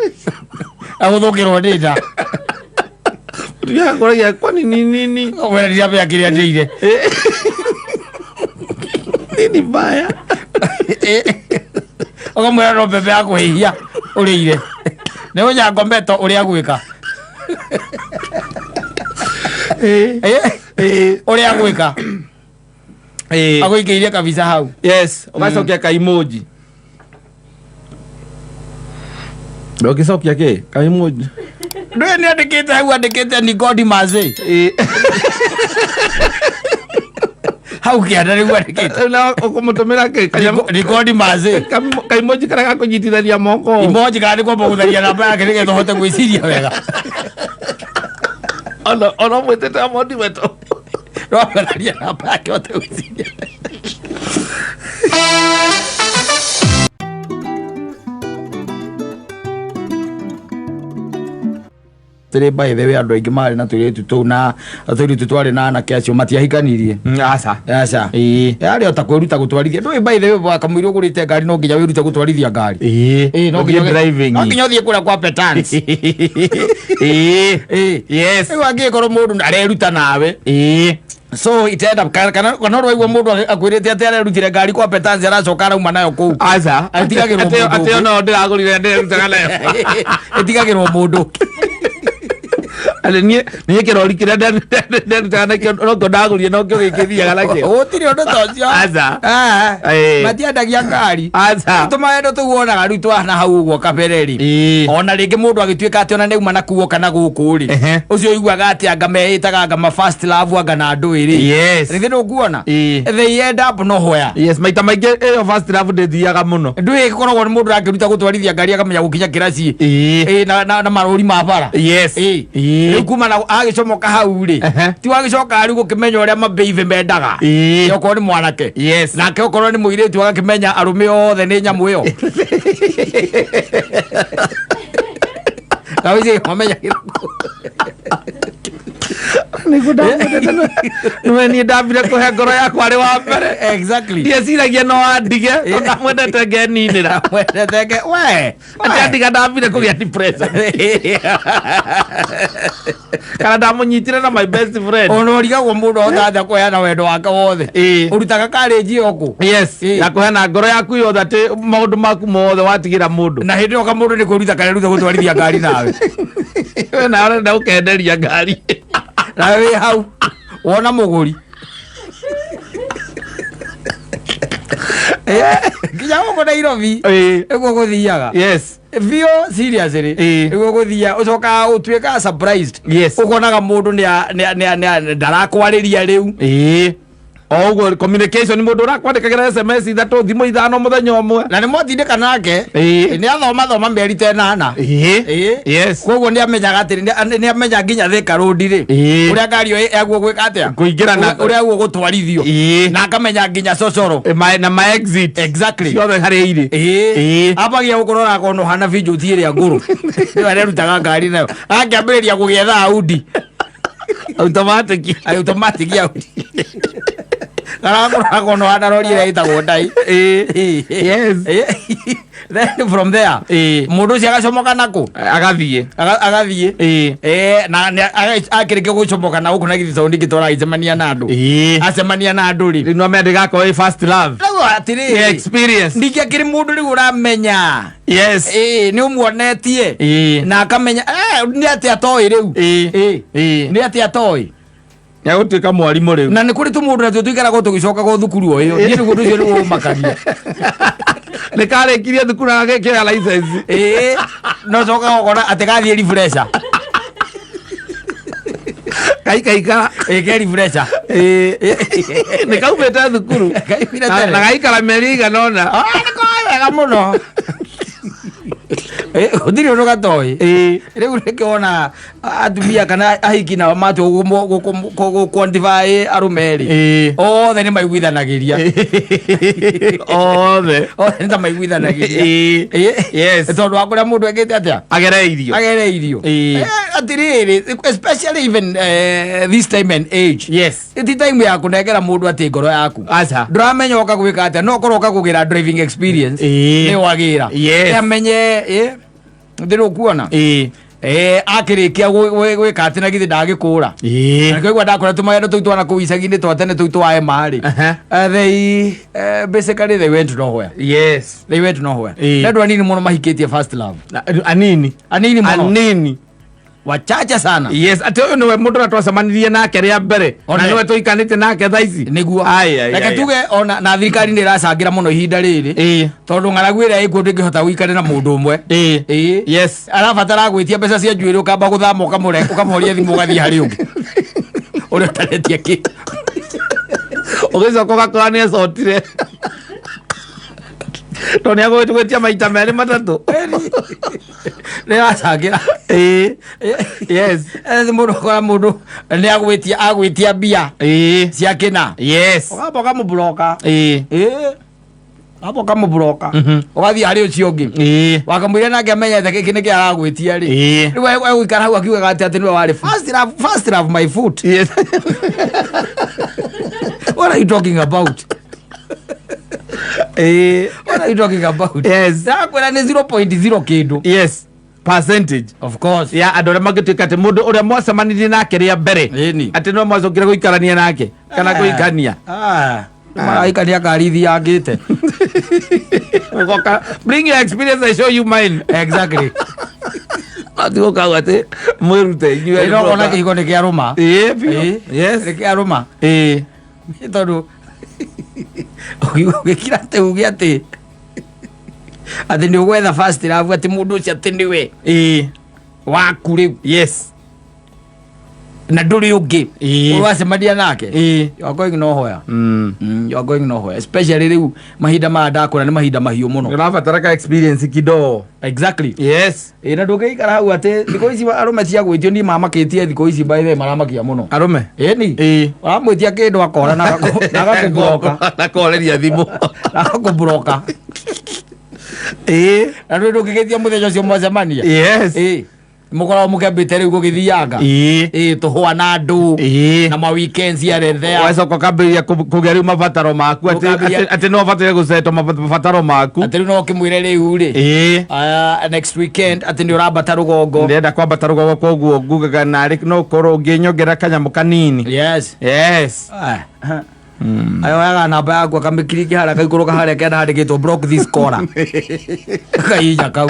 Agũthũkĩrwo nĩ nda. Ndirakũragia kwani ni nini? Ũkwĩra ndiramenya kĩrĩa ndĩire. Nini mbaya? Ũkamwĩra no mbembe ya kũhĩhia ũrĩire. Nĩ ũnyango meto ũrĩa gwĩka. Ũrĩa gwĩka. Agũikĩirie kabisa hau. Yes, ũgacokia ka emoji. Ndũngĩcokia kĩ? Ka emoji. Ndũĩ nĩ andĩkĩte hau andĩkĩte ni God mercy. Hau kĩanda nĩguo andĩkĩte. Na ũkũmũtũmĩra kĩ? Kanyamũ Ni God mercy. ka emoji karĩa gakũnyitithania moko. Emoji kana nĩ kwamba gũtharia namba yake nĩgetha ũhote gwĩciria wega. Ona mwĩtĩte amondi weto. No gũtharia namba yake ũhote gwĩciria. Tĩrĩ by the way andũ aingĩ marĩ na tũirĩtu tũu na tũirĩtu twarĩ na anake acio matiahikanirie. Aca. Aca. Ĩĩ. Yarĩ o ta kwĩruta gũtwarithia. Ndũĩ by the way kamũira ũgũrĩte ngari no nginya wĩrute gũtwarithia ngari. Ĩĩ. Ĩĩ no nginya driving. No nginya ũthiĩ kũrĩa kwa Petans. Ĩĩ. Ĩĩ. Yes. Rĩu angĩkorwo mũndũ areruta nawe. Ĩĩ. So it end up kana kana ũraigua mũndũ akwĩrĩte atĩ arerutire ngari kwa Petans aracoka arauma nayo kũu. Aca. Ĩtigagĩrwo mũndũ Atĩ ũngĩ. ona ndĩragũrire ndĩrerutaga nayo. Ĩtigagĩrwo mũndũ. Atĩ niĩ kĩrori kĩrĩa nderutaga nakĩo nokĩo ndagũrire nokĩo gĩkĩthiaga nakĩo. Gũtirĩ ũndũ ta ũcio. Aca. Ĩĩ. Matiendagia ngari. Aca. Tũmaendo tũu wonaga rĩu twana hau ũguo kabere rĩ. Ĩĩ. Ona rĩngĩ mũndũ agĩtuĩka atĩ ona nĩauma na kuo kana gũkũ rĩ. Ehe. Ũcio ũiguaga atĩ anga meĩtaga anga ma first love anga na ndũĩ rĩ. Yes. Rĩngĩ ndũkuona. Ĩĩ. They end up nowhere. Yes, maita maingĩ ĩyo first love ndĩthiaga mũno. Ndũĩ ĩkoragwo nĩ mũndũ arakĩruta gũtwarithia ngari akamenya gũkinya kĩraci. Ĩĩ. Ĩĩ na marũri ma bara. Yes. Ĩĩ. Ĩĩ. Rĩu kuma na agĩcomoka hau rĩ. Ehe. Ti wagĩcoka rĩu gũkĩmenya ũrĩa mabeibe mendaga. Ĩĩ. Okorwo nĩ mwanake. Yes. Nake okorwo nĩ mũirĩtu agakĩmenya arũme othe nĩ nyamũ ĩyo. Kawĩcie mamenyagĩra kũ. Nĩguo ndamwendete nĩwe niĩ ndambire kũhe ngoro yakwa arĩ wa mbere. Exactly. Ndieciragia no andige tondũ ndamwendete ngeninĩra. Mwendete ke we. Atĩ andiga ndambire kũgĩa depression. Kana ndamũnyitire na my best friend. Ona ũrigagwo mũndũ ahota atĩa kũheana wendo wake wothe. Ĩĩ. Ũrutaga karĩnji o kũ. Yes. Ĩĩ. Ya kũheana ngoro yaku yothe atĩ maũndũ maku mothe watigĩra mũndũ. Na hĩndĩ ĩyo kamũndũ nĩ kwĩruta kareruta gũtwarithia ngari nawe. We nawe ũrenda gũkenderia ngari. Nawe wĩ hau wona mũgũri. Nginya gũkũ Nairobi Ĩĩ. nĩguo gũthiaga. Yes. Biũ seriously Ĩĩ. nĩguo gũthiaga ũcokaga ũtuĩkaga surprised. Yes. Ũkonaga mũndũ ndarakwarĩria rĩu. Ĩĩ. O ũguo communication mũndũ ũrakwandĩkagĩra SMS ithatũ thimũ ithano mũthenya ũmwe. Na nĩ mwatindĩka nake. Ĩĩ. Nĩ athoma thoma mĩeri ta ĩnana. Ĩĩ. Ĩĩ. Yes. Koguo nĩ amenyaga atĩrĩ nĩ amenya nginya Thika Road rĩ. Ĩĩ. Ũrĩa ngari ĩyo yaguo gwĩka atĩa? Kũingĩra na- Ũrĩa yaguo gũtwarithio. Ĩĩ. Na akamenya nginya cocoro. Na ma exit. Exactly. Ciothe harĩa irĩ. Ĩĩ. Ĩĩ. Ambagia gũkũrora akona ũhana binjũti ĩrĩa ngũrũ. Nĩyo arerutaga ngari nayo. Akĩambĩrĩria gũgĩetha Audi. Automatic. Automatic Audi. Arakũrora akona ũhana rori ĩrĩa ĩtagwo ndai. Ĩĩ. Yes. Ĩĩ. Then from there Ĩĩ. mũndũ ũcio agacomoka nakũ Agathiĩ. Agathiĩ. Ĩĩ. Ĩĩ, na akĩrĩkia gũcomoka na gũkũ na githĩ tondũ ningĩ tũragĩcemania na andũ. Ĩĩ. Acemania na andũ rĩ. Rĩu no amenya ndĩgakorwo ĩ first love. Rĩu atĩrĩrĩ. Experience. Ningĩ akĩrĩ mũndũ rĩu ũramenya. Yes. Ĩĩ, nĩ ũmuonetie. Ĩĩ. Na akamenya nĩ atĩa atoĩ rĩu. Ĩĩ. Ĩĩ. Ĩĩ. Nĩ atĩa atoĩ. Nĩagũtuĩka mwarimũ rĩu. Na nĩ kũrĩ tũmũndũ natuo tũikaragwo tũgĩcokaga thukuru o ĩyo. Niĩ nĩguo ũndũ ũcio nĩguo ũmakagia. Nĩ karĩkirie thukuru na gagĩkĩoya license. Ĩĩ, no cokaga ũkona atĩ gathiĩ refresher. Gaikaikara. Ĩĩ, ke refresher. Ĩĩ. Nĩ kaumĩte thukuru. Kaumire Na tene. na gaikara mĩeri ĩigana ũna. Ah, nĩ koĩ wega mũno. Ĩĩ, gũtirĩ ũndũ gatoĩ. Ĩĩ. Rĩu nĩkĩo wona atumia kana ahiki nao matua gũ-quantify arũme rĩ. Ĩĩ. Othe nĩ maiguithanagĩria. Othe. Othe nĩ ta maiguithanagĩria. Ĩĩ. Ĩĩ. Yes. Tondũ wa kũrĩa mũndũ ekĩte atĩa? Agereirio. Agereirio. Ĩĩ. Atĩrĩrĩ, especially even this time and age. Yes. Ti time ya kũnengera mũndũ atĩ ngoro yaku. Aca. Ndũramenya ũka gwĩka atĩa, no ũkorwo ũka kũgĩra driving experience. Ĩĩ. Nĩ wagĩra. Yes. Amenye, ĩ, ndĩrĩ ũkuona. Ĩĩ. Akĩrĩkia gwĩka atĩ na githĩ ndagĩkũra. Ĩĩ. Na nĩkĩo ndakora tũmagendo tũu twana kũu icagi-inĩ twa tene tũu twa ema rĩ. Aha. They basically they went nowhere. Yes. They went nowhere. Ĩĩ. Nĩ andũ anini mũno mahikĩtie first love. Anini. Anini mũno. Anini. Wachache sana. Yes, atĩ ũyũ nĩwe mũndũ ũrĩa twacemanirie nake rĩa mbere. Na One. nĩwe tũikanĩte nake thaa ici. Nĩguo. Ai, ai, Reke ai. tuge ona na thirikari nĩ ĩracangĩra mũno ihinda rĩrĩ. Ĩĩ. Tondũ ng'aragu ĩrĩa ĩkuo ndĩngĩhota gũikare na mũndũ ũmwe. Ĩĩ. Ĩĩ. Yes. Arabatara gwĩtia mbeca cia njuĩrĩ ũkamba gũthama ũkamũre ũkamũhoria thimũ ũgathiĩ harĩ ũngĩ. Ũrĩa ũtaretia kĩndũ. Ũgĩcoka ũgakora nĩ ecotire. Tondũ nĩ agũgĩtũgĩtia maita merĩ matatũ. Nĩ ĩracangĩra. Ĩĩ. Yes. Mũndũ ũkora mũndũ nĩ agwĩtia agwĩtia mbia Ĩĩ. cia kĩna. Yes. Ũkamba ũkamũbloka. Ĩĩ. Ĩĩ. Ũkamba ũkamũbloka. Mhm. Ũgathiĩ harĩ ũcio ũngĩ. Ĩĩ. Wakamwĩra nake amenyete gĩkĩ nĩkĩ aragwĩtia rĩ. Ĩĩ. Rĩu egũikara hau akiugaga atĩ atĩ nĩwe warĩ first love, first love my foot. Yes. What are you talking about? Ĩĩ. What are you talking about? Yes. Ndakwĩra nĩ 0.0 kĩndũ. Yes. Percentage. Of course. Ya andũ arĩa mangĩtuĩka atĩ mũndũ ũrĩa mwacemanirie nake rĩa mbere Ĩni. atĩ no mwacokire gũikarania nake kana kũhikania. Ah. Maraikania ngari ithiangĩte. Ũgoka, bring your experience I show you mine. Exactly. Ati ũkauga atĩ mwĩrute inyuĩ. Ĩno ũkona kĩhiko nĩ kĩarũma. Ĩĩ, biũ. Ĩĩ. Yes. Nĩ kĩarũma. Ĩĩ. Tondũ ũgĩkira atĩ uge atĩ atĩ nĩ ũgwetha first love atĩ mũndũ ũcio atĩ nĩwe Ĩĩ. waku rĩu Yes. na ndũrĩ ũngĩ Ĩĩ. ũracemania nake. Ĩĩ. You are going nowhere. Mm. You are going nowhere. Especially rĩu mahinda maya ndakũra nĩ mahinda mahiũ mũno. Ũrabatara ka experience kidogo. Exactly. Yes. Ĩ na ndũngĩikara hau atĩ thikũ ici arũme cia gwĩtio niĩ mamakĩtie thikũ ici by the way maramakia mũno. Arũme. Ĩni. Ĩĩ. Ũramwĩtia kĩndũ akora na agakũbloka. Na koreria thimũ. Na agakũbloka. Ĩĩ. Na ndũĩ ndũngĩgĩtia mũthenya ũcio mwacemania. Yes. Ĩĩ. Mũkoragwo mũkĩambĩte rĩu gũgĩthianga. Ĩĩ. Ĩĩ tũhũa na andũ. Ĩĩ. Na ma weekends here and there. Wacoka ũkambĩrĩria kũgĩa rĩu mabataro maku atĩ Ũkambĩrĩria- atĩ no ũbatare gũceto mabataro maku. Atĩ rĩu no ũkĩmwĩre rĩu rĩ. Ĩĩ. Next weekend atĩ nĩ ũrambata rũgongo. Ndĩrenda kwambata rũgongo koguo ngugaga narĩ no ũkorwo ũngĩnyongera kanyamũ kanini. Yes. Yes. Ayoyaga namba yaku akamĩkiriki harĩa akaikũrũka harĩa kenda handĩkĩtwo block this caller. Akahihinya kau.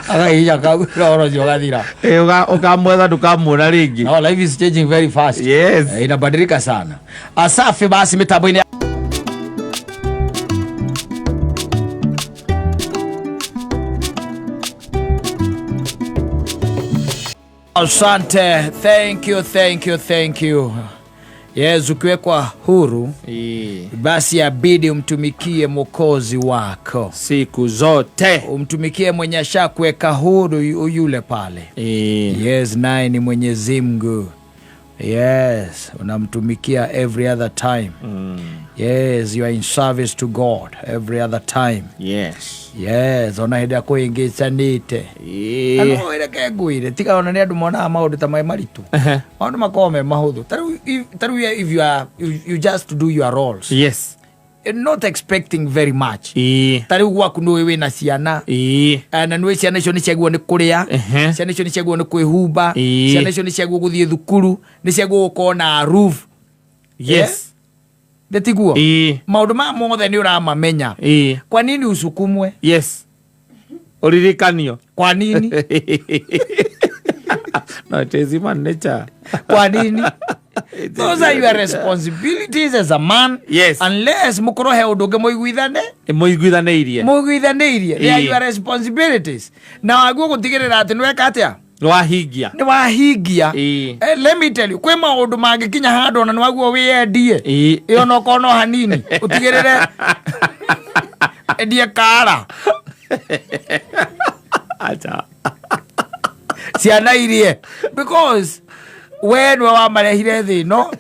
Akahihinya kau na ũhoro ũcio ũgathira. Ĩĩ, ũkamwetha ndũkamuona rĩngĩ. No, life is changing very fast. Yes. Inabadilika sana. Asafi basi mitambo-inĩ Asante. Thank you, thank you, thank you. Yes, ukiwekwa huru basi abidi umtumikie Mwokozi wako. Siku zote. Umtumikie mwenye ashakuweka huru yule pale. Yes, naye ni Mwenyezi Mungu. Yes, unamtumikia every other time. Yes, you are in service to God every other time. Yes. Yes, ona hĩndĩ ĩrĩa kwĩhĩngĩcanĩte. Na no reke ngwĩre, tiga ona nĩ andũ monaga maũndũ ta me maritũ. Maũndũ makoragwo me mahũthũ. Ta rĩu if you are, you just do your roles. Yes. Not expecting very much. Ĩĩ. Ta rĩu gwaku nĩũĩ wĩna ciana. Ĩĩ. Na nĩũĩ ciana icio nĩ ciagĩrĩirwo nĩ kũrĩa. Ciana icio nĩ ciagĩrĩirwo nĩ kwĩhumba. Ĩĩ. Ciana icio nĩ ciagĩrĩirwo gũthiĩ thukuru. Nĩ ciagĩrĩirwo gũkorwo na roof. Yes. Nĩ tiguo? Ĩĩ. Maũndũ maya mothe nĩ ũramamenya. Ĩĩ. Kwa nini usukumwe? Yes. Ũririkanio. Kwa nini? No, it is human nature. Kwa nini? It is Those are your human nature. responsibilities as a man. Yes. Unless mukorwo he ũndũ ũngĩ mũiguithane Mũiguithanĩirie. Mũiguithanĩirie. They are Ĩĩ. your responsibilities na waguo gũtigĩrĩra atĩ nĩweka atĩa? Nĩwahingia. Nĩ wahingia. Ĩĩ. Let me tell you, kwĩ maũndũ mangĩkinya handũ ona nĩwaguo wĩyendie. Ĩĩ. Ĩyo no korwo no hanini ũtigĩrĩre endie kara. Acha. Ciana irie, because we nĩwe wamarehire thĩ ĩno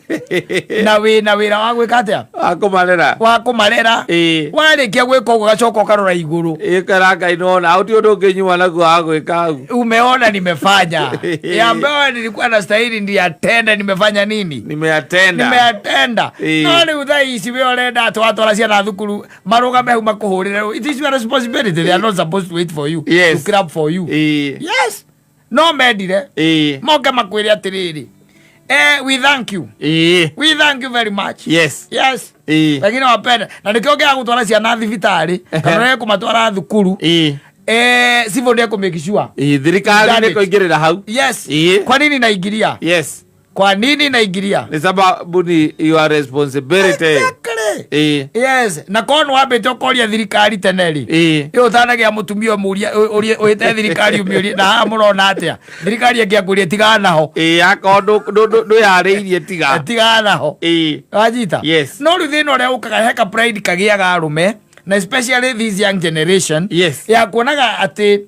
na wĩna wĩra wa gwĩka atĩa? Wakũmarera. Wa kũmarera. Ĩĩ. Warĩkia gwĩka ũguo, gacoka ũkarora igũrũ. Ĩkara Ngai nona uti ũndũ ũngĩnyua naguo wa gwĩka hau. Umeona nimefanya ya ambayo nilikuwa na stahili ndiyatenda, nimefanya nini? Nimeyatenda. Nimeyatenda. Ĩĩ. No rĩu thaa ici we ũrenda atĩ watwara ciana thukuru marũgame hau makũhũrĩre. It is your responsibility. They are not supposed to wait for you Yes. to clap for you. Ĩĩ. Yes, no mendire Ĩĩ. moke makwĩre atĩrĩrĩ, we thank you. Ĩĩ. We thank you very much. Yes. Yes. Ĩĩ. Lakini wapenda na nĩkĩo ũngĩaga gũtwara ciana thibitarĩ kana ũrege kũmatwara thukuru, Ĩĩ. Civil nĩ ekũ sure. Ĩĩ, thirikari Done nĩ it. kũingĩrĩra hau. Yes. Ĩĩ. Kwa nini naingiria? Yes. Kwa nini naingiria? Nĩ sababu ni your responsibility. Exactly. Ĩĩ. Yes, na korwo nĩ wambĩte ũkoria thirikari tene rĩ, Ĩĩ. ĩ ũtanagĩa mũtumia ũmũrie, ũhĩte thirikari ũmĩũrie, na haha mũrona atĩa? Thirikari ĩngĩakũria, tigana naho. Ĩĩ, akorwo ndwĩharĩirie, tiga. Tigana naho. Ĩĩ. Wanyita? Yes. No rĩu thĩna ũrĩa ũkaga heka pride kagĩaga arũme na especially this young generation ya kuonaga atĩ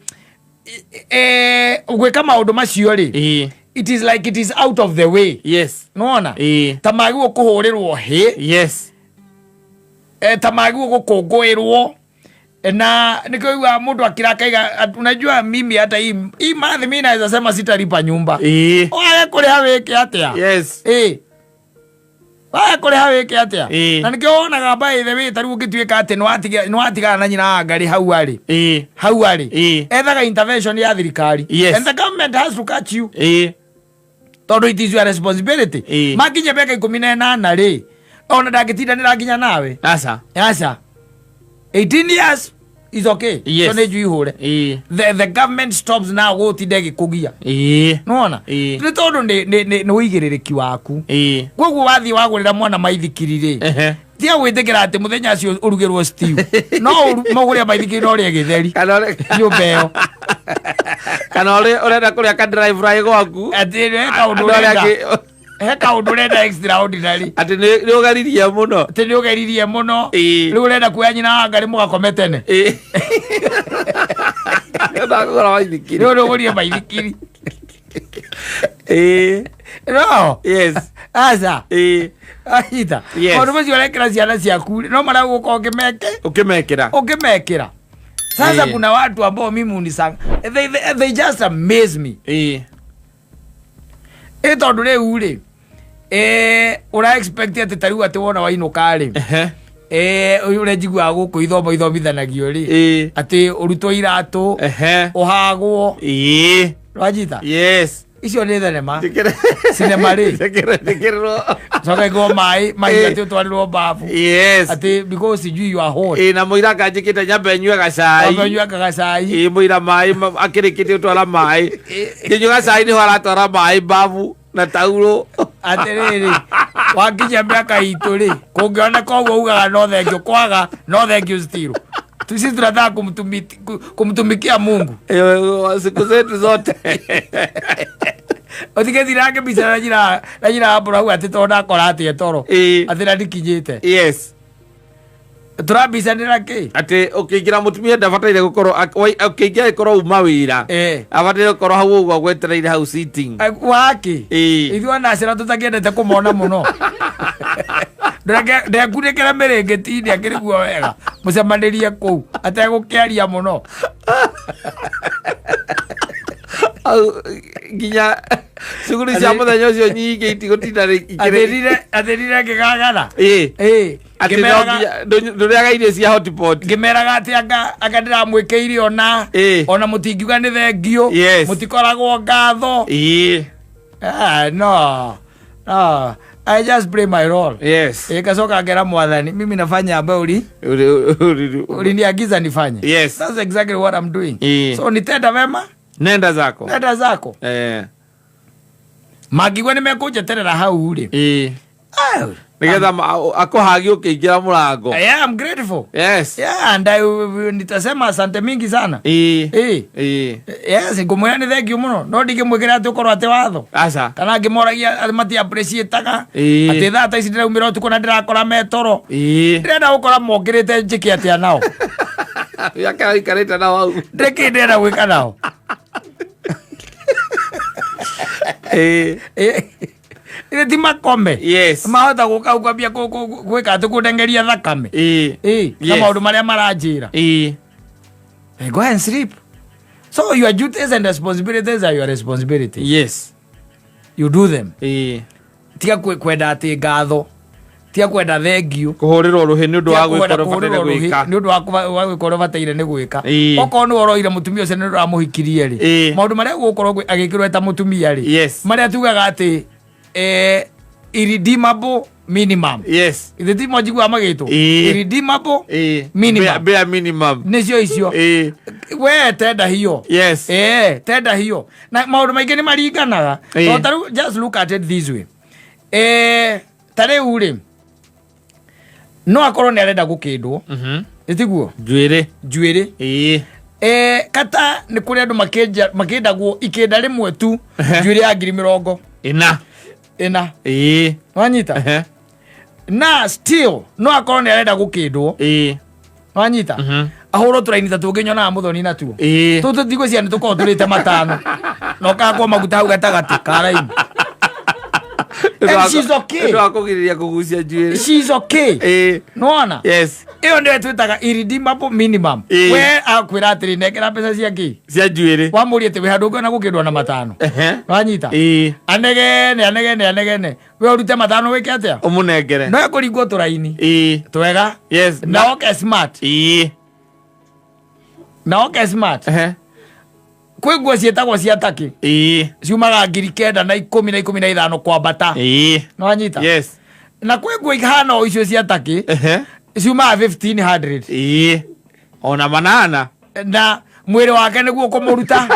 gwĩka maũndũ macio rĩ, Ĩĩ. it is like it is out of the way. Nĩwona? Ĩĩ. Ta magĩrĩirwo kũhũrĩrwo hĩ, ta magĩrĩirwo gũkũngũĩrwo, na nĩkĩo ũiguaga mũndũ akĩra akaiga, unajua mimi hata hii month mimi naweza sema sitalipa nyumba. Ĩĩ. Wage kũrĩha wĩke atĩa? Yes. Ĩ, wage kũrĩha wĩke atĩa? Ĩĩ. Na nĩkĩo wonaga, by the way, ta rĩu ũngĩtuĩka atĩ nĩwatigana na nyina wa ngarĩ hau arĩ, hau arĩ, ethaga intervention ya thirikari. And the government has to catch you, tondũ it is your responsibility. Makinya mĩaka 18 rĩ, ona ndangĩtindanĩra nginya nawe. Aca. Aca, 18 years is okay. Yes. So nĩ njui hũre. The government stops now gũtinda ĩgĩkũgia. Nĩwona? Ĩĩ. Nĩ tondũ nĩ ũigĩrĩrĩki waku. Koguo wathiĩ wagũrĩra mwana maithikiri rĩ, tia gwĩtĩkĩra atĩ mũthenya ũcio ũrugĩrwo stew. No mũgũre maithikiri no ũrĩe gĩtheri Kana nyũmba ĩyo. Kana ũrenda kũrĩa ka dry fry gwaku. Atĩ he kaũndũ Andũ arĩa ũrenda, he kaũndũ ũrenda extraordinary. Atĩ nĩ ũgeririe mũno. Atĩ nĩ ũgeririe mũno. Ĩĩ. Rĩu ũrenda kuoya nyina wa ngarĩ mũgakome tene. Ĩĩ. Ndakũgũra maithikiri. Rĩu nĩ ũgũrire maithikiri. No. Aca. Anyita? Yes. Maũndũ macio ũrekĩra ciana ciaku no maragũka ũkĩmeke. Ũkĩmekĩra. Ũkĩmekĩra. Sasa kuna watu ambao mimi unisanga, they just amaze me. Ĩ tondũ rĩu rĩ, ũra expect atĩ ta rĩu atĩ wona wainũka rĩ, ũyũ ũrĩa njiguaga gũkũ ithomo ithomithanagio rĩ, atĩ ũrutwo iratũ, ũhagwo. Wanyita? Yes. Icio nĩ thenema, cinema rĩ. Njĩkĩrĩrwo. Coka ĩkwo maĩ mahiga, atĩ ũtwarĩrwo babu, atĩ because sijui you are hot. Ĩĩ, na mũira kanjĩkĩte nyambe nyue gacai. Wambe gacai. Ĩĩ, mũira maĩ akĩrĩkĩtie gũtwara maĩ, kĩnyua gacai nĩho aratwara maĩ babu na taurũ. Atĩrĩrĩ, wakinya mĩaka itũ rĩ, kũngĩoneka ũguo ugaga no thank you, kwaga no thank you still. Sisi tunataka kumtumikia Mungu. Siku zetu zote. Ũtigĩthire mbica na nyina wa Mbũrũ hau atĩ tondũ ndakora atĩ toro, atĩ na ndikinyĩte. Tũrambicanĩra kĩ? Atĩ ũkĩingĩra mũtumia ndabataire gũkorwo ũkĩingĩra ĩkorwo uma wĩra, abataire gũkorwo hau ũguo gwetereire hau sitting. Waki? Ĩĩ. Ithuĩ ona acera tũtakĩendete kũmona mũno. Ndekunĩkĩre mĩrĩngĩti-inĩ akĩrĩguo wega, mũcemanĩrie kũu ategũkĩaria mũno. Au, nginya cuguri cia mũthenya ũcio nyingĩ itigũtinda Athĩrire ngĩgagara. Ĩĩ. Ĩĩ. Atĩ no nginya ndũrĩaga irio cia hotpot. Ngĩmeraga atĩ anga ndĩramwĩkĩire ona ona mũtingiuga nĩ thengio. Mũtikoragwo ngatho. Ah, no no, I just play my role. Ĩgacoka ngera Mwathani, mimi nafanya ambayo uliniagiza nifanye. That's exactly what I'm doing. So nitenda vema. Nenda zako. Nenda zako. Mangĩigua nĩ mekũnjeterera hau rĩ. Nĩgetha akũhagie ũkĩingĩra mũrango. Yeah, I'm grateful. Yes. Yeah, and I, nitasema asante mingi sana. Yes, ngũmwĩra nĩ thank you mũno, no ndingĩmwĩkĩra atĩ ũkorwo atĩ watho. Aca. Kana ngĩmoragia atĩ mati appreciate-aga. Atĩ thaa ta ici ndĩraumĩra ũtukũ na ndĩrakora metoro. Ndĩrenda gũkora mokĩrĩte njĩke atĩa nao? Yakara ikarĩte nao hau. Ndĩkĩ ndĩrenda gwĩka nao? Ĩrĩ ti makome. Yes. Mahota gũka hau kwambia gwĩka atĩ kũndengeria thakame. Na maũndũ marĩa maranjĩra. Go and sleep. So your duties and responsibilities are your responsibility. Yes. You do them. Tiga kwenda atĩ ngatho. Tiga kwenda thank you. Kũhũrĩrwo rũhĩ nĩ ũndũ wa Tiga kwenda gwĩka ũrĩa ũbataire kũhũrĩrwo rũhĩ gwĩka. nĩ ũndũ wa gwĩka ũrĩa ũbataire nĩ gwĩka. Okorwo nĩ woroire mũtumia ũcio nĩ ũramũhikirie rĩ, maũndũ marĩa ũgũkorwo agĩkĩrwo eta mũtumia rĩ, Yes. marĩa tugaga atĩ, irredeemable minimum. Yes. Ithe ti mo njiguaga magĩtwo? Irredeemable minimum. Bare, bare minimum. Nĩcio icio. We tenda hiyo. Yes. Tenda hiyo. Na maũndũ maingĩ nĩ maringanaga. Tondũ ta rĩu, just look at it this way. Ta rĩu rĩ, no akorwo nĩ arenda gũkĩndwo. Ĩtiguo? Njuĩrĩ. Njuĩrĩ. Kata nĩ kũrĩ andũ makĩndagwo ikĩnda rĩmwe tu, njuĩrĩ ya ngiri mĩrongo ĩna. Ĩna. Wanyita? Na still no akorwo nĩ arenda gũkĩndwo. Wanyita? Ahũrwo tũraini ta tũngĩ nyonaga mũthoni natuo. Tũtũ ndigwĩciria nĩ tũkoragwo tũrĩte matano. Na ũkahakwo maguta hau gatagatĩ ka raini. And she's okay. Nĩ ũndũ wa kũgirĩrĩria kũgucia njuĩrĩ. She's okay. Nĩwona? Yes. Ĩyo nĩyo twĩtaga irredeemable minimum. We akwĩra atĩrĩ, nengera mbeca cia kĩ? Cia njuĩrĩ. Wamũria atĩ wĩ handũ ũngĩona gũkĩndwo na matano. Wanyita? Anegene, anegene, anegene. We ũrute matano wĩke atĩa? Ũmũnengere. No ekũringwo tũraini. Twega. Yes. Na oke smart. Na oke smart. Kwĩ nguo ciĩtagwo cia takĩ. Ciumaga ngiri kenda na ikũmi na ikũmi na ithano kwambata. Nĩwanyita? Yes. Na kwĩ nguo ihana o icio cia takĩ. Ciumaga 1500. Ona manana. Na mwĩrĩ wake nĩguo kũmũruta.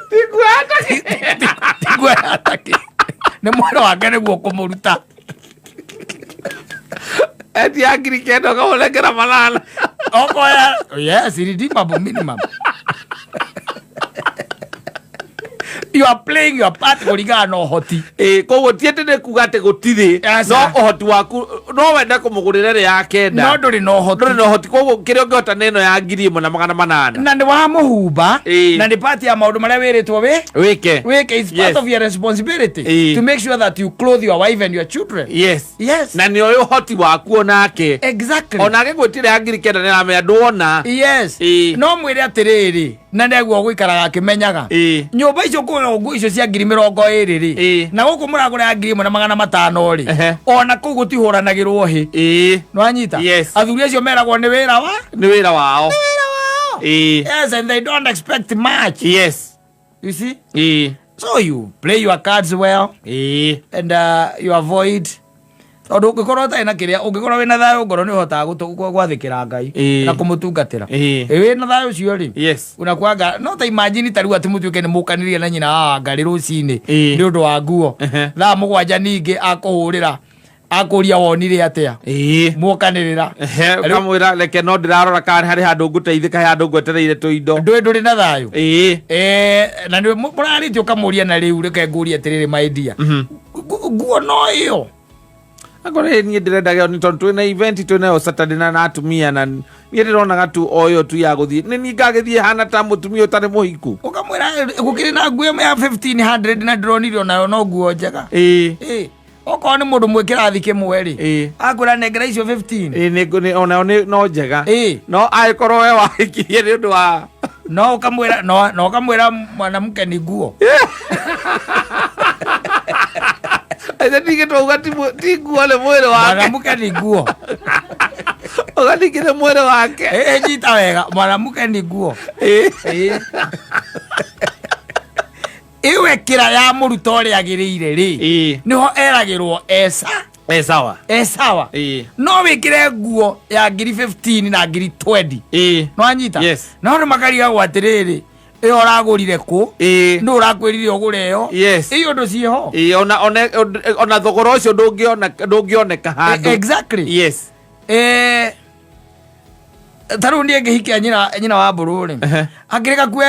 Ti nguo ya takĩ. Ti nguo ya takĩ. Nĩ mwĩrĩ wake nĩguo kũmũruta. Eti ya ngiri kenda ũkamũnengera manana. Okoya, yes, irredeemable minimum. You are playing your part kũringana na ũhoti. Koguo ti atĩ nĩ kuga atĩ gũtirĩ, Aca. no ũhoti waku, no wende kũmũgũrĩra ĩrĩa ya kenda. No ndũrĩ na ũhoti. Ndũrĩ na ũhoti, koguo kĩrĩa ũngĩhota nĩ ĩno ya ngiri ĩmwe na magana manana. Na nĩ wamũhumba, na nĩ part ya maũndũ marĩa wĩrĩtwo wĩke. Wĩke, it's part Yes. of your responsibility to make sure that you clothe your wife and your children. Yes. Yes. Na nĩ ũĩ ũhoti waku onake. Exactly. Ona agĩgwĩtĩra ya ngiri kenda nĩ aramenya ndwona. Yes. No mwĩre atĩrĩrĩ, na nĩguo gũikaraga akĩmenyaga. Nyũmba icio kũrĩa nguo icio cia ngiri mĩrongo ĩrĩ rĩ, na gũkũ mũragũra ya ngiri ĩmwe na magana matano rĩ, ona kũu gũtihũranagĩrwo hĩ. Nĩwanyita? Yes. Athuri acio meragwo nĩ wĩra wa? Nĩ wĩra wao. Nĩ wĩra wao. Yes, and they don't expect much. Yes. You see? So you play your cards well. And you avoid tondũ ũngĩkorwo ũtarĩ na kĩrĩa, ũngĩkorwo wĩna thayũ ngoro nĩ ũhotaga gwathĩkĩra Ngai na kũmũtungatĩra. Wĩna thayũ ũcio rĩ, Yes. unakuanga, no ta imagine ta rĩu atĩ mũtuĩke nĩ mũkanirie na nyina wa Ngai rũcinĩ nĩ ũndũ wa nguo. Thaa mũgwanja ningĩ akũhũrĩra, akũria wonire atĩa? Mwokanĩrĩra. Ũkamwĩra reke no ndĩrarora kana harĩ handũ ngũteithĩka, harĩ handũ ngwetereire tũindo. Ndũĩ ndũrĩ na thayũ. Na nĩ mũrarĩtie ũkamũria na rĩu reke ngũrie atĩrĩrĩ my dear. Nguo no ĩyo. Akorwo niĩ ndĩrenda gĩo nĩ tondũ twĩna event twĩnayo Saturday na atumia na niĩ ndĩronaga tu o ĩyo tu ya gũthiĩ. Nĩ niĩ ngagĩthiĩ hana ta mũtumia ũtarĩ mũhiku. Ũkamwĩra gũkĩrĩ na nguo ĩmwe ya 1500 na ndĩronire onayo no nguo njega. Okorwo nĩ mũndũ mwĩ kĩrathi kĩmwe rĩ, akwĩra nengera icio 15. Nĩ, onayo nĩ no njega. No angĩkorwo we wahikirie nĩ ũndũ wa No ũkamwĩra, no, no ũkamwĩra mwanamke ni nguo. Aithe ningĩ twauga ti nguo nĩ mwĩrĩ wake. Mwanamke ni nguo. Uga ningĩ nĩ mwĩrĩ wake. Nyita wega, mwanamke ni nguo. Ĩwe kĩra ya mũruta ũrĩa agĩrĩire rĩ, nĩho eragĩrwo esa. Sawa. Sawa. No wĩkĩre nguo ya ngiri 15 na ngiri 20. No anyita? Yes. No andũ makarigagwo atĩrĩrĩ, Ĩyo ũragũrire kũ? Nũ ũrakwĩrire ũgũre ĩyo? Yes. Ĩyo ũndũ ciĩho. Ĩĩ, ona thogora ũcio ndũngĩoneka handũ. Exactly. Yes. Ta rĩu niĩ ngĩhikia nyina wa mbũrũ rĩ, akĩrĩ gakue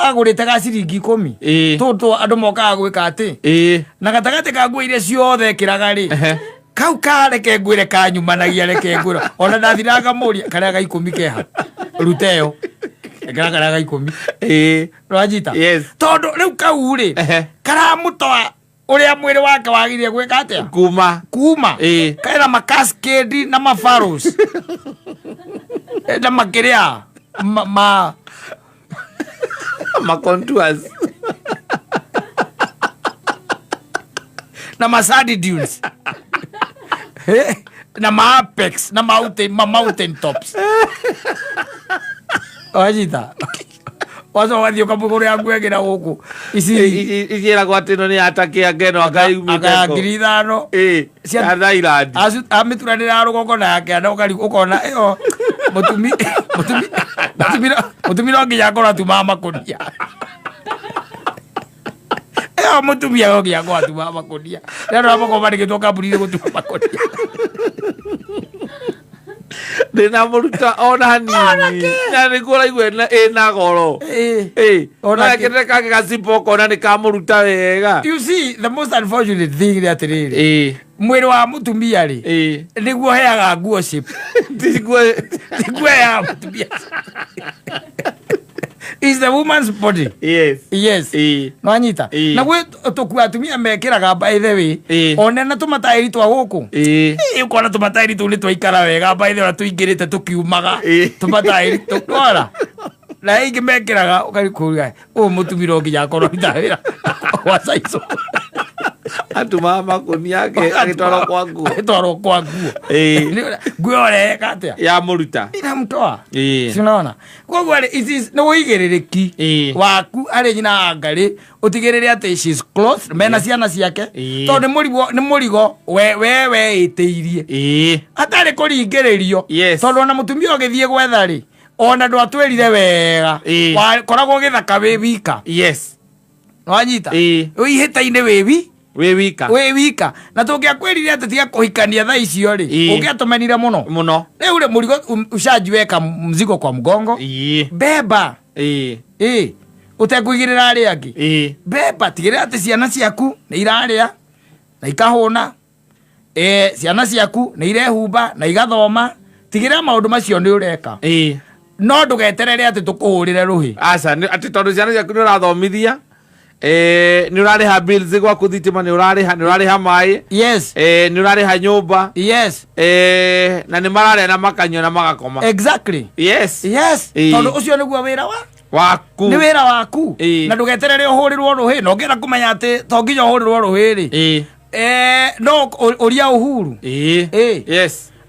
agũrĩte ga ciringi 10. Tũtũ andũ mokaga gwĩka atĩ na gatagatĩ ka nguo iria ciothe ekĩraga rĩ, kau kareke ngwĩre kanyumanagia, reke ngwĩre ona ndathira ngamũria karĩa ga 10 keha ruta ĩyo, ĩkĩra karĩa ga 10. Nĩwanyita? Yes. Tondũ rĩu kau rĩ, karamũtoa ũrĩa mwĩrĩ wake wagĩrĩire gwĩka atĩa? Kuma. Kuma. Kena makaskedi na mafaros na makĩrĩa ma ma contours na masandi dunes na maapex na ma mountain tops. Wanyita? Wacoka ũgathiĩ ũkamũgũrĩra nguo ĩngĩ na gũkũ ici. Iciĩragwo atĩ ĩno nĩ ya Takĩa ngeno akaya 5,000. Ya Thailand. Amĩturanĩra ya rũgongo na ya kĩanda, ũkona ĩyo mũtumi no nginya akorwo atumaga makũnia. Ĩyo mũtumia no nginya akorwo atumaga makũnia. Rĩu andũ arĩa makoragwo mandĩkĩtwo kambuni-inĩ gũtuma makũnia. Ndĩna mũruta ona hanini na nĩguo ũraigua ĩna goro. Ona Na kĩrĩa kangĩ gacipo ũkona nĩ kamũruta wega. You see, the most unfortunate thing nĩ atĩrĩrĩ, mwĩrĩ wa mũtumia rĩ, nĩguo heaga nguo shape. Tiguo. Nĩguo heaga mũtumia. Is the woman's body. Yes. Yes. Nwanyita? Na gwĩ tũkuo atumia mekĩraga, by the way, one na tũmataĩri twa gũkũ. Ũkona tũmataĩri tũu nĩ twaikara wega, by the way, ona tũingĩrĩte tũkiumaga. Tũmataĩri tũkora na aingĩ mekĩraga ũkarikũria ũyũ mũtumia no nginya akorwo aruta wĩra wa caicũ. Atumaga makũnia agĩtwarwo kwa nguo. Agĩtwarwo kwa nguo. Nguo ĩyo ũreka atĩa? Ya mũruta. Inamtoa. Si unaona? Koguo rĩ, it is nĩ ũigĩrĩrĩki waku arĩ nyina wa ngarĩ ũtigĩrĩre atĩ she's close mena ciana ciake, tondũ nĩ mũrigo we weĩtĩirie hatarĩ kũringĩrĩrio. Tondũ ona mũtumia ũgĩthiĩ gwetha rĩ, ona ndwatwĩrire wega, wakoragwo gĩthaka wĩ wika. Wanyita? Wĩ ihĩta-inĩ wĩ wi Wĩ wika. Wĩ wika, na tũngĩakwĩrire atĩ tiga kũhikania thaa icio rĩ, ũngĩatũmenire mũno. Mũno. Rĩu rĩ, mũrigo ushajiweka mzigo kwa mgongo, beba. Ĩ ũtekũigĩrĩra arĩa angĩ. Beba, tigĩrĩra atĩ ciana ciaku nĩ irarĩa na ikahũna, ciana ciaku nĩ irehumba na igathoma. Tigĩrĩra maũndũ macio nĩ ũreka, no ndũgeterere atĩ tũkũhũrĩre rũhĩ. Aca, atĩ tondũ ciana ciaku nĩ ũrathomithia, nĩ ũrarĩha bills gwaku, thitima nĩ ũrarĩha, nĩ ũrarĩha maĩ, nĩ ũrarĩha nyũmba, na nĩ mararĩa na makanyua na magakoma. Exactly. Yes. Yes. Tondũ ũcio nĩguo wĩra wa waku. Nĩ wĩra waku. Na ndũgeterere ũhũrĩrwo rũhĩ, na ũngĩenda kũmenya atĩ to nginya ũhũrĩrwo rũhĩ rĩ, no ũria Uhuru.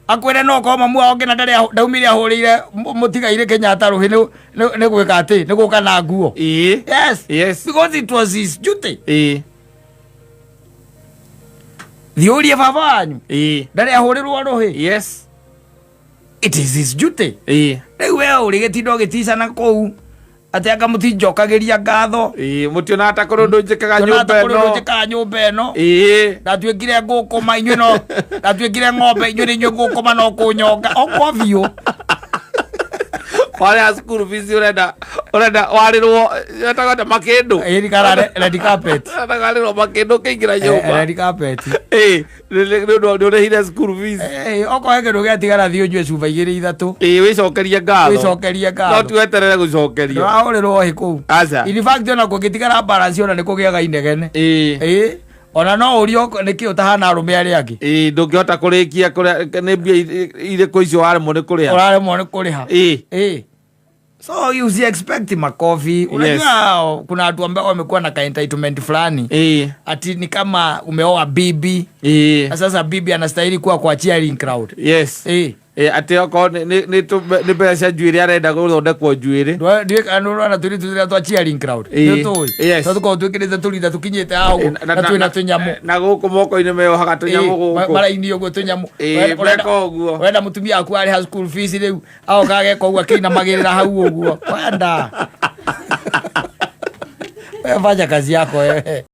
Akwĩre no korwo mamu wao nginya ndarĩ ndaumire ahũrĩire mũtigairĩ Kenyatta rũhĩ nĩ gwĩka atĩ nĩ gũka na nguo. Yes. Because it was his duty. Thiĩ ũrie baba wanyu ndarĩ ahũrĩrwo rũhĩ. It is his duty. Rĩu we ũrĩ gĩtinda ũgĩticana kũu atĩ anga mũtinjokagĩria ngatho. Mũtionaga ta kũrĩ ũndũ njĩkaga Tuonaga nyũmba ta kũrĩ ũndũ ĩno. Njĩkaga nyũmba ĩno. Ndatuĩkire ngũkũma inyuĩ, no ndatuĩkire ng'ombe inyuĩ nĩ inyuĩ ngũkũma no kũnyonga okwo biũ. Warĩha cukuru fees, ũrenda warĩrwo etagwo atĩa, makĩndũ. Ĩĩ, kana red carpet. Ũrenda warĩrwo makĩndũ ũkĩingĩra nyũmba. Red carpet. Nĩ ũndũ nĩ ũrĩhire cukuru fees. Okorwo he kĩndũ gĩatigara, thiĩ ũnyue cuba igĩrĩ ithatũ. Wĩcokerie ngatho. Wĩcokerie no ngatho. Tiweterere gũcokerio. Ndũrahũrĩrwo hĩ kũu. Aca. In fact, ona kũngĩtigara balance, ona nĩ kũgĩaga inegene. Ĩĩ, ona no ũrio nĩkĩ ũtahana arũme arĩa angĩ. Ndũngĩhota kũrĩkia kũrĩa nĩ mbia irĩkũ icio waremwo nĩ kũrĩha. Ũraremwo nĩ kũrĩha. Ĩĩ. So you si expect makofi. Unajua kuna watu ambao wamekuwa na ka entitlement fulani, ati ni kama umeoa bibi na sasa bibi anastahili kuwa kwa cheering crowd. Atĩ okorwo nĩ mbeca cia njuĩrĩ arenda gũthondekwo njuĩrĩ. Ndũrona tũirĩtu tũrĩa twa cheering crowd? Nĩtũĩ tũkoragwo twĩkĩrĩte tũrinda tũkinyĩte haha ũguo na twĩna tũnyamũ. Na gũkũ moko-inĩ meyohaga tũnyamũ gũkũ. Maraini ũguo tũnyamũ. Meka ũguo. Wenda mũtumia waku arĩha school fees, rĩu agoka ageka ũguo akĩinamagĩrĩra hau ũguo wenda. Wewe fanya kazi yako wewe.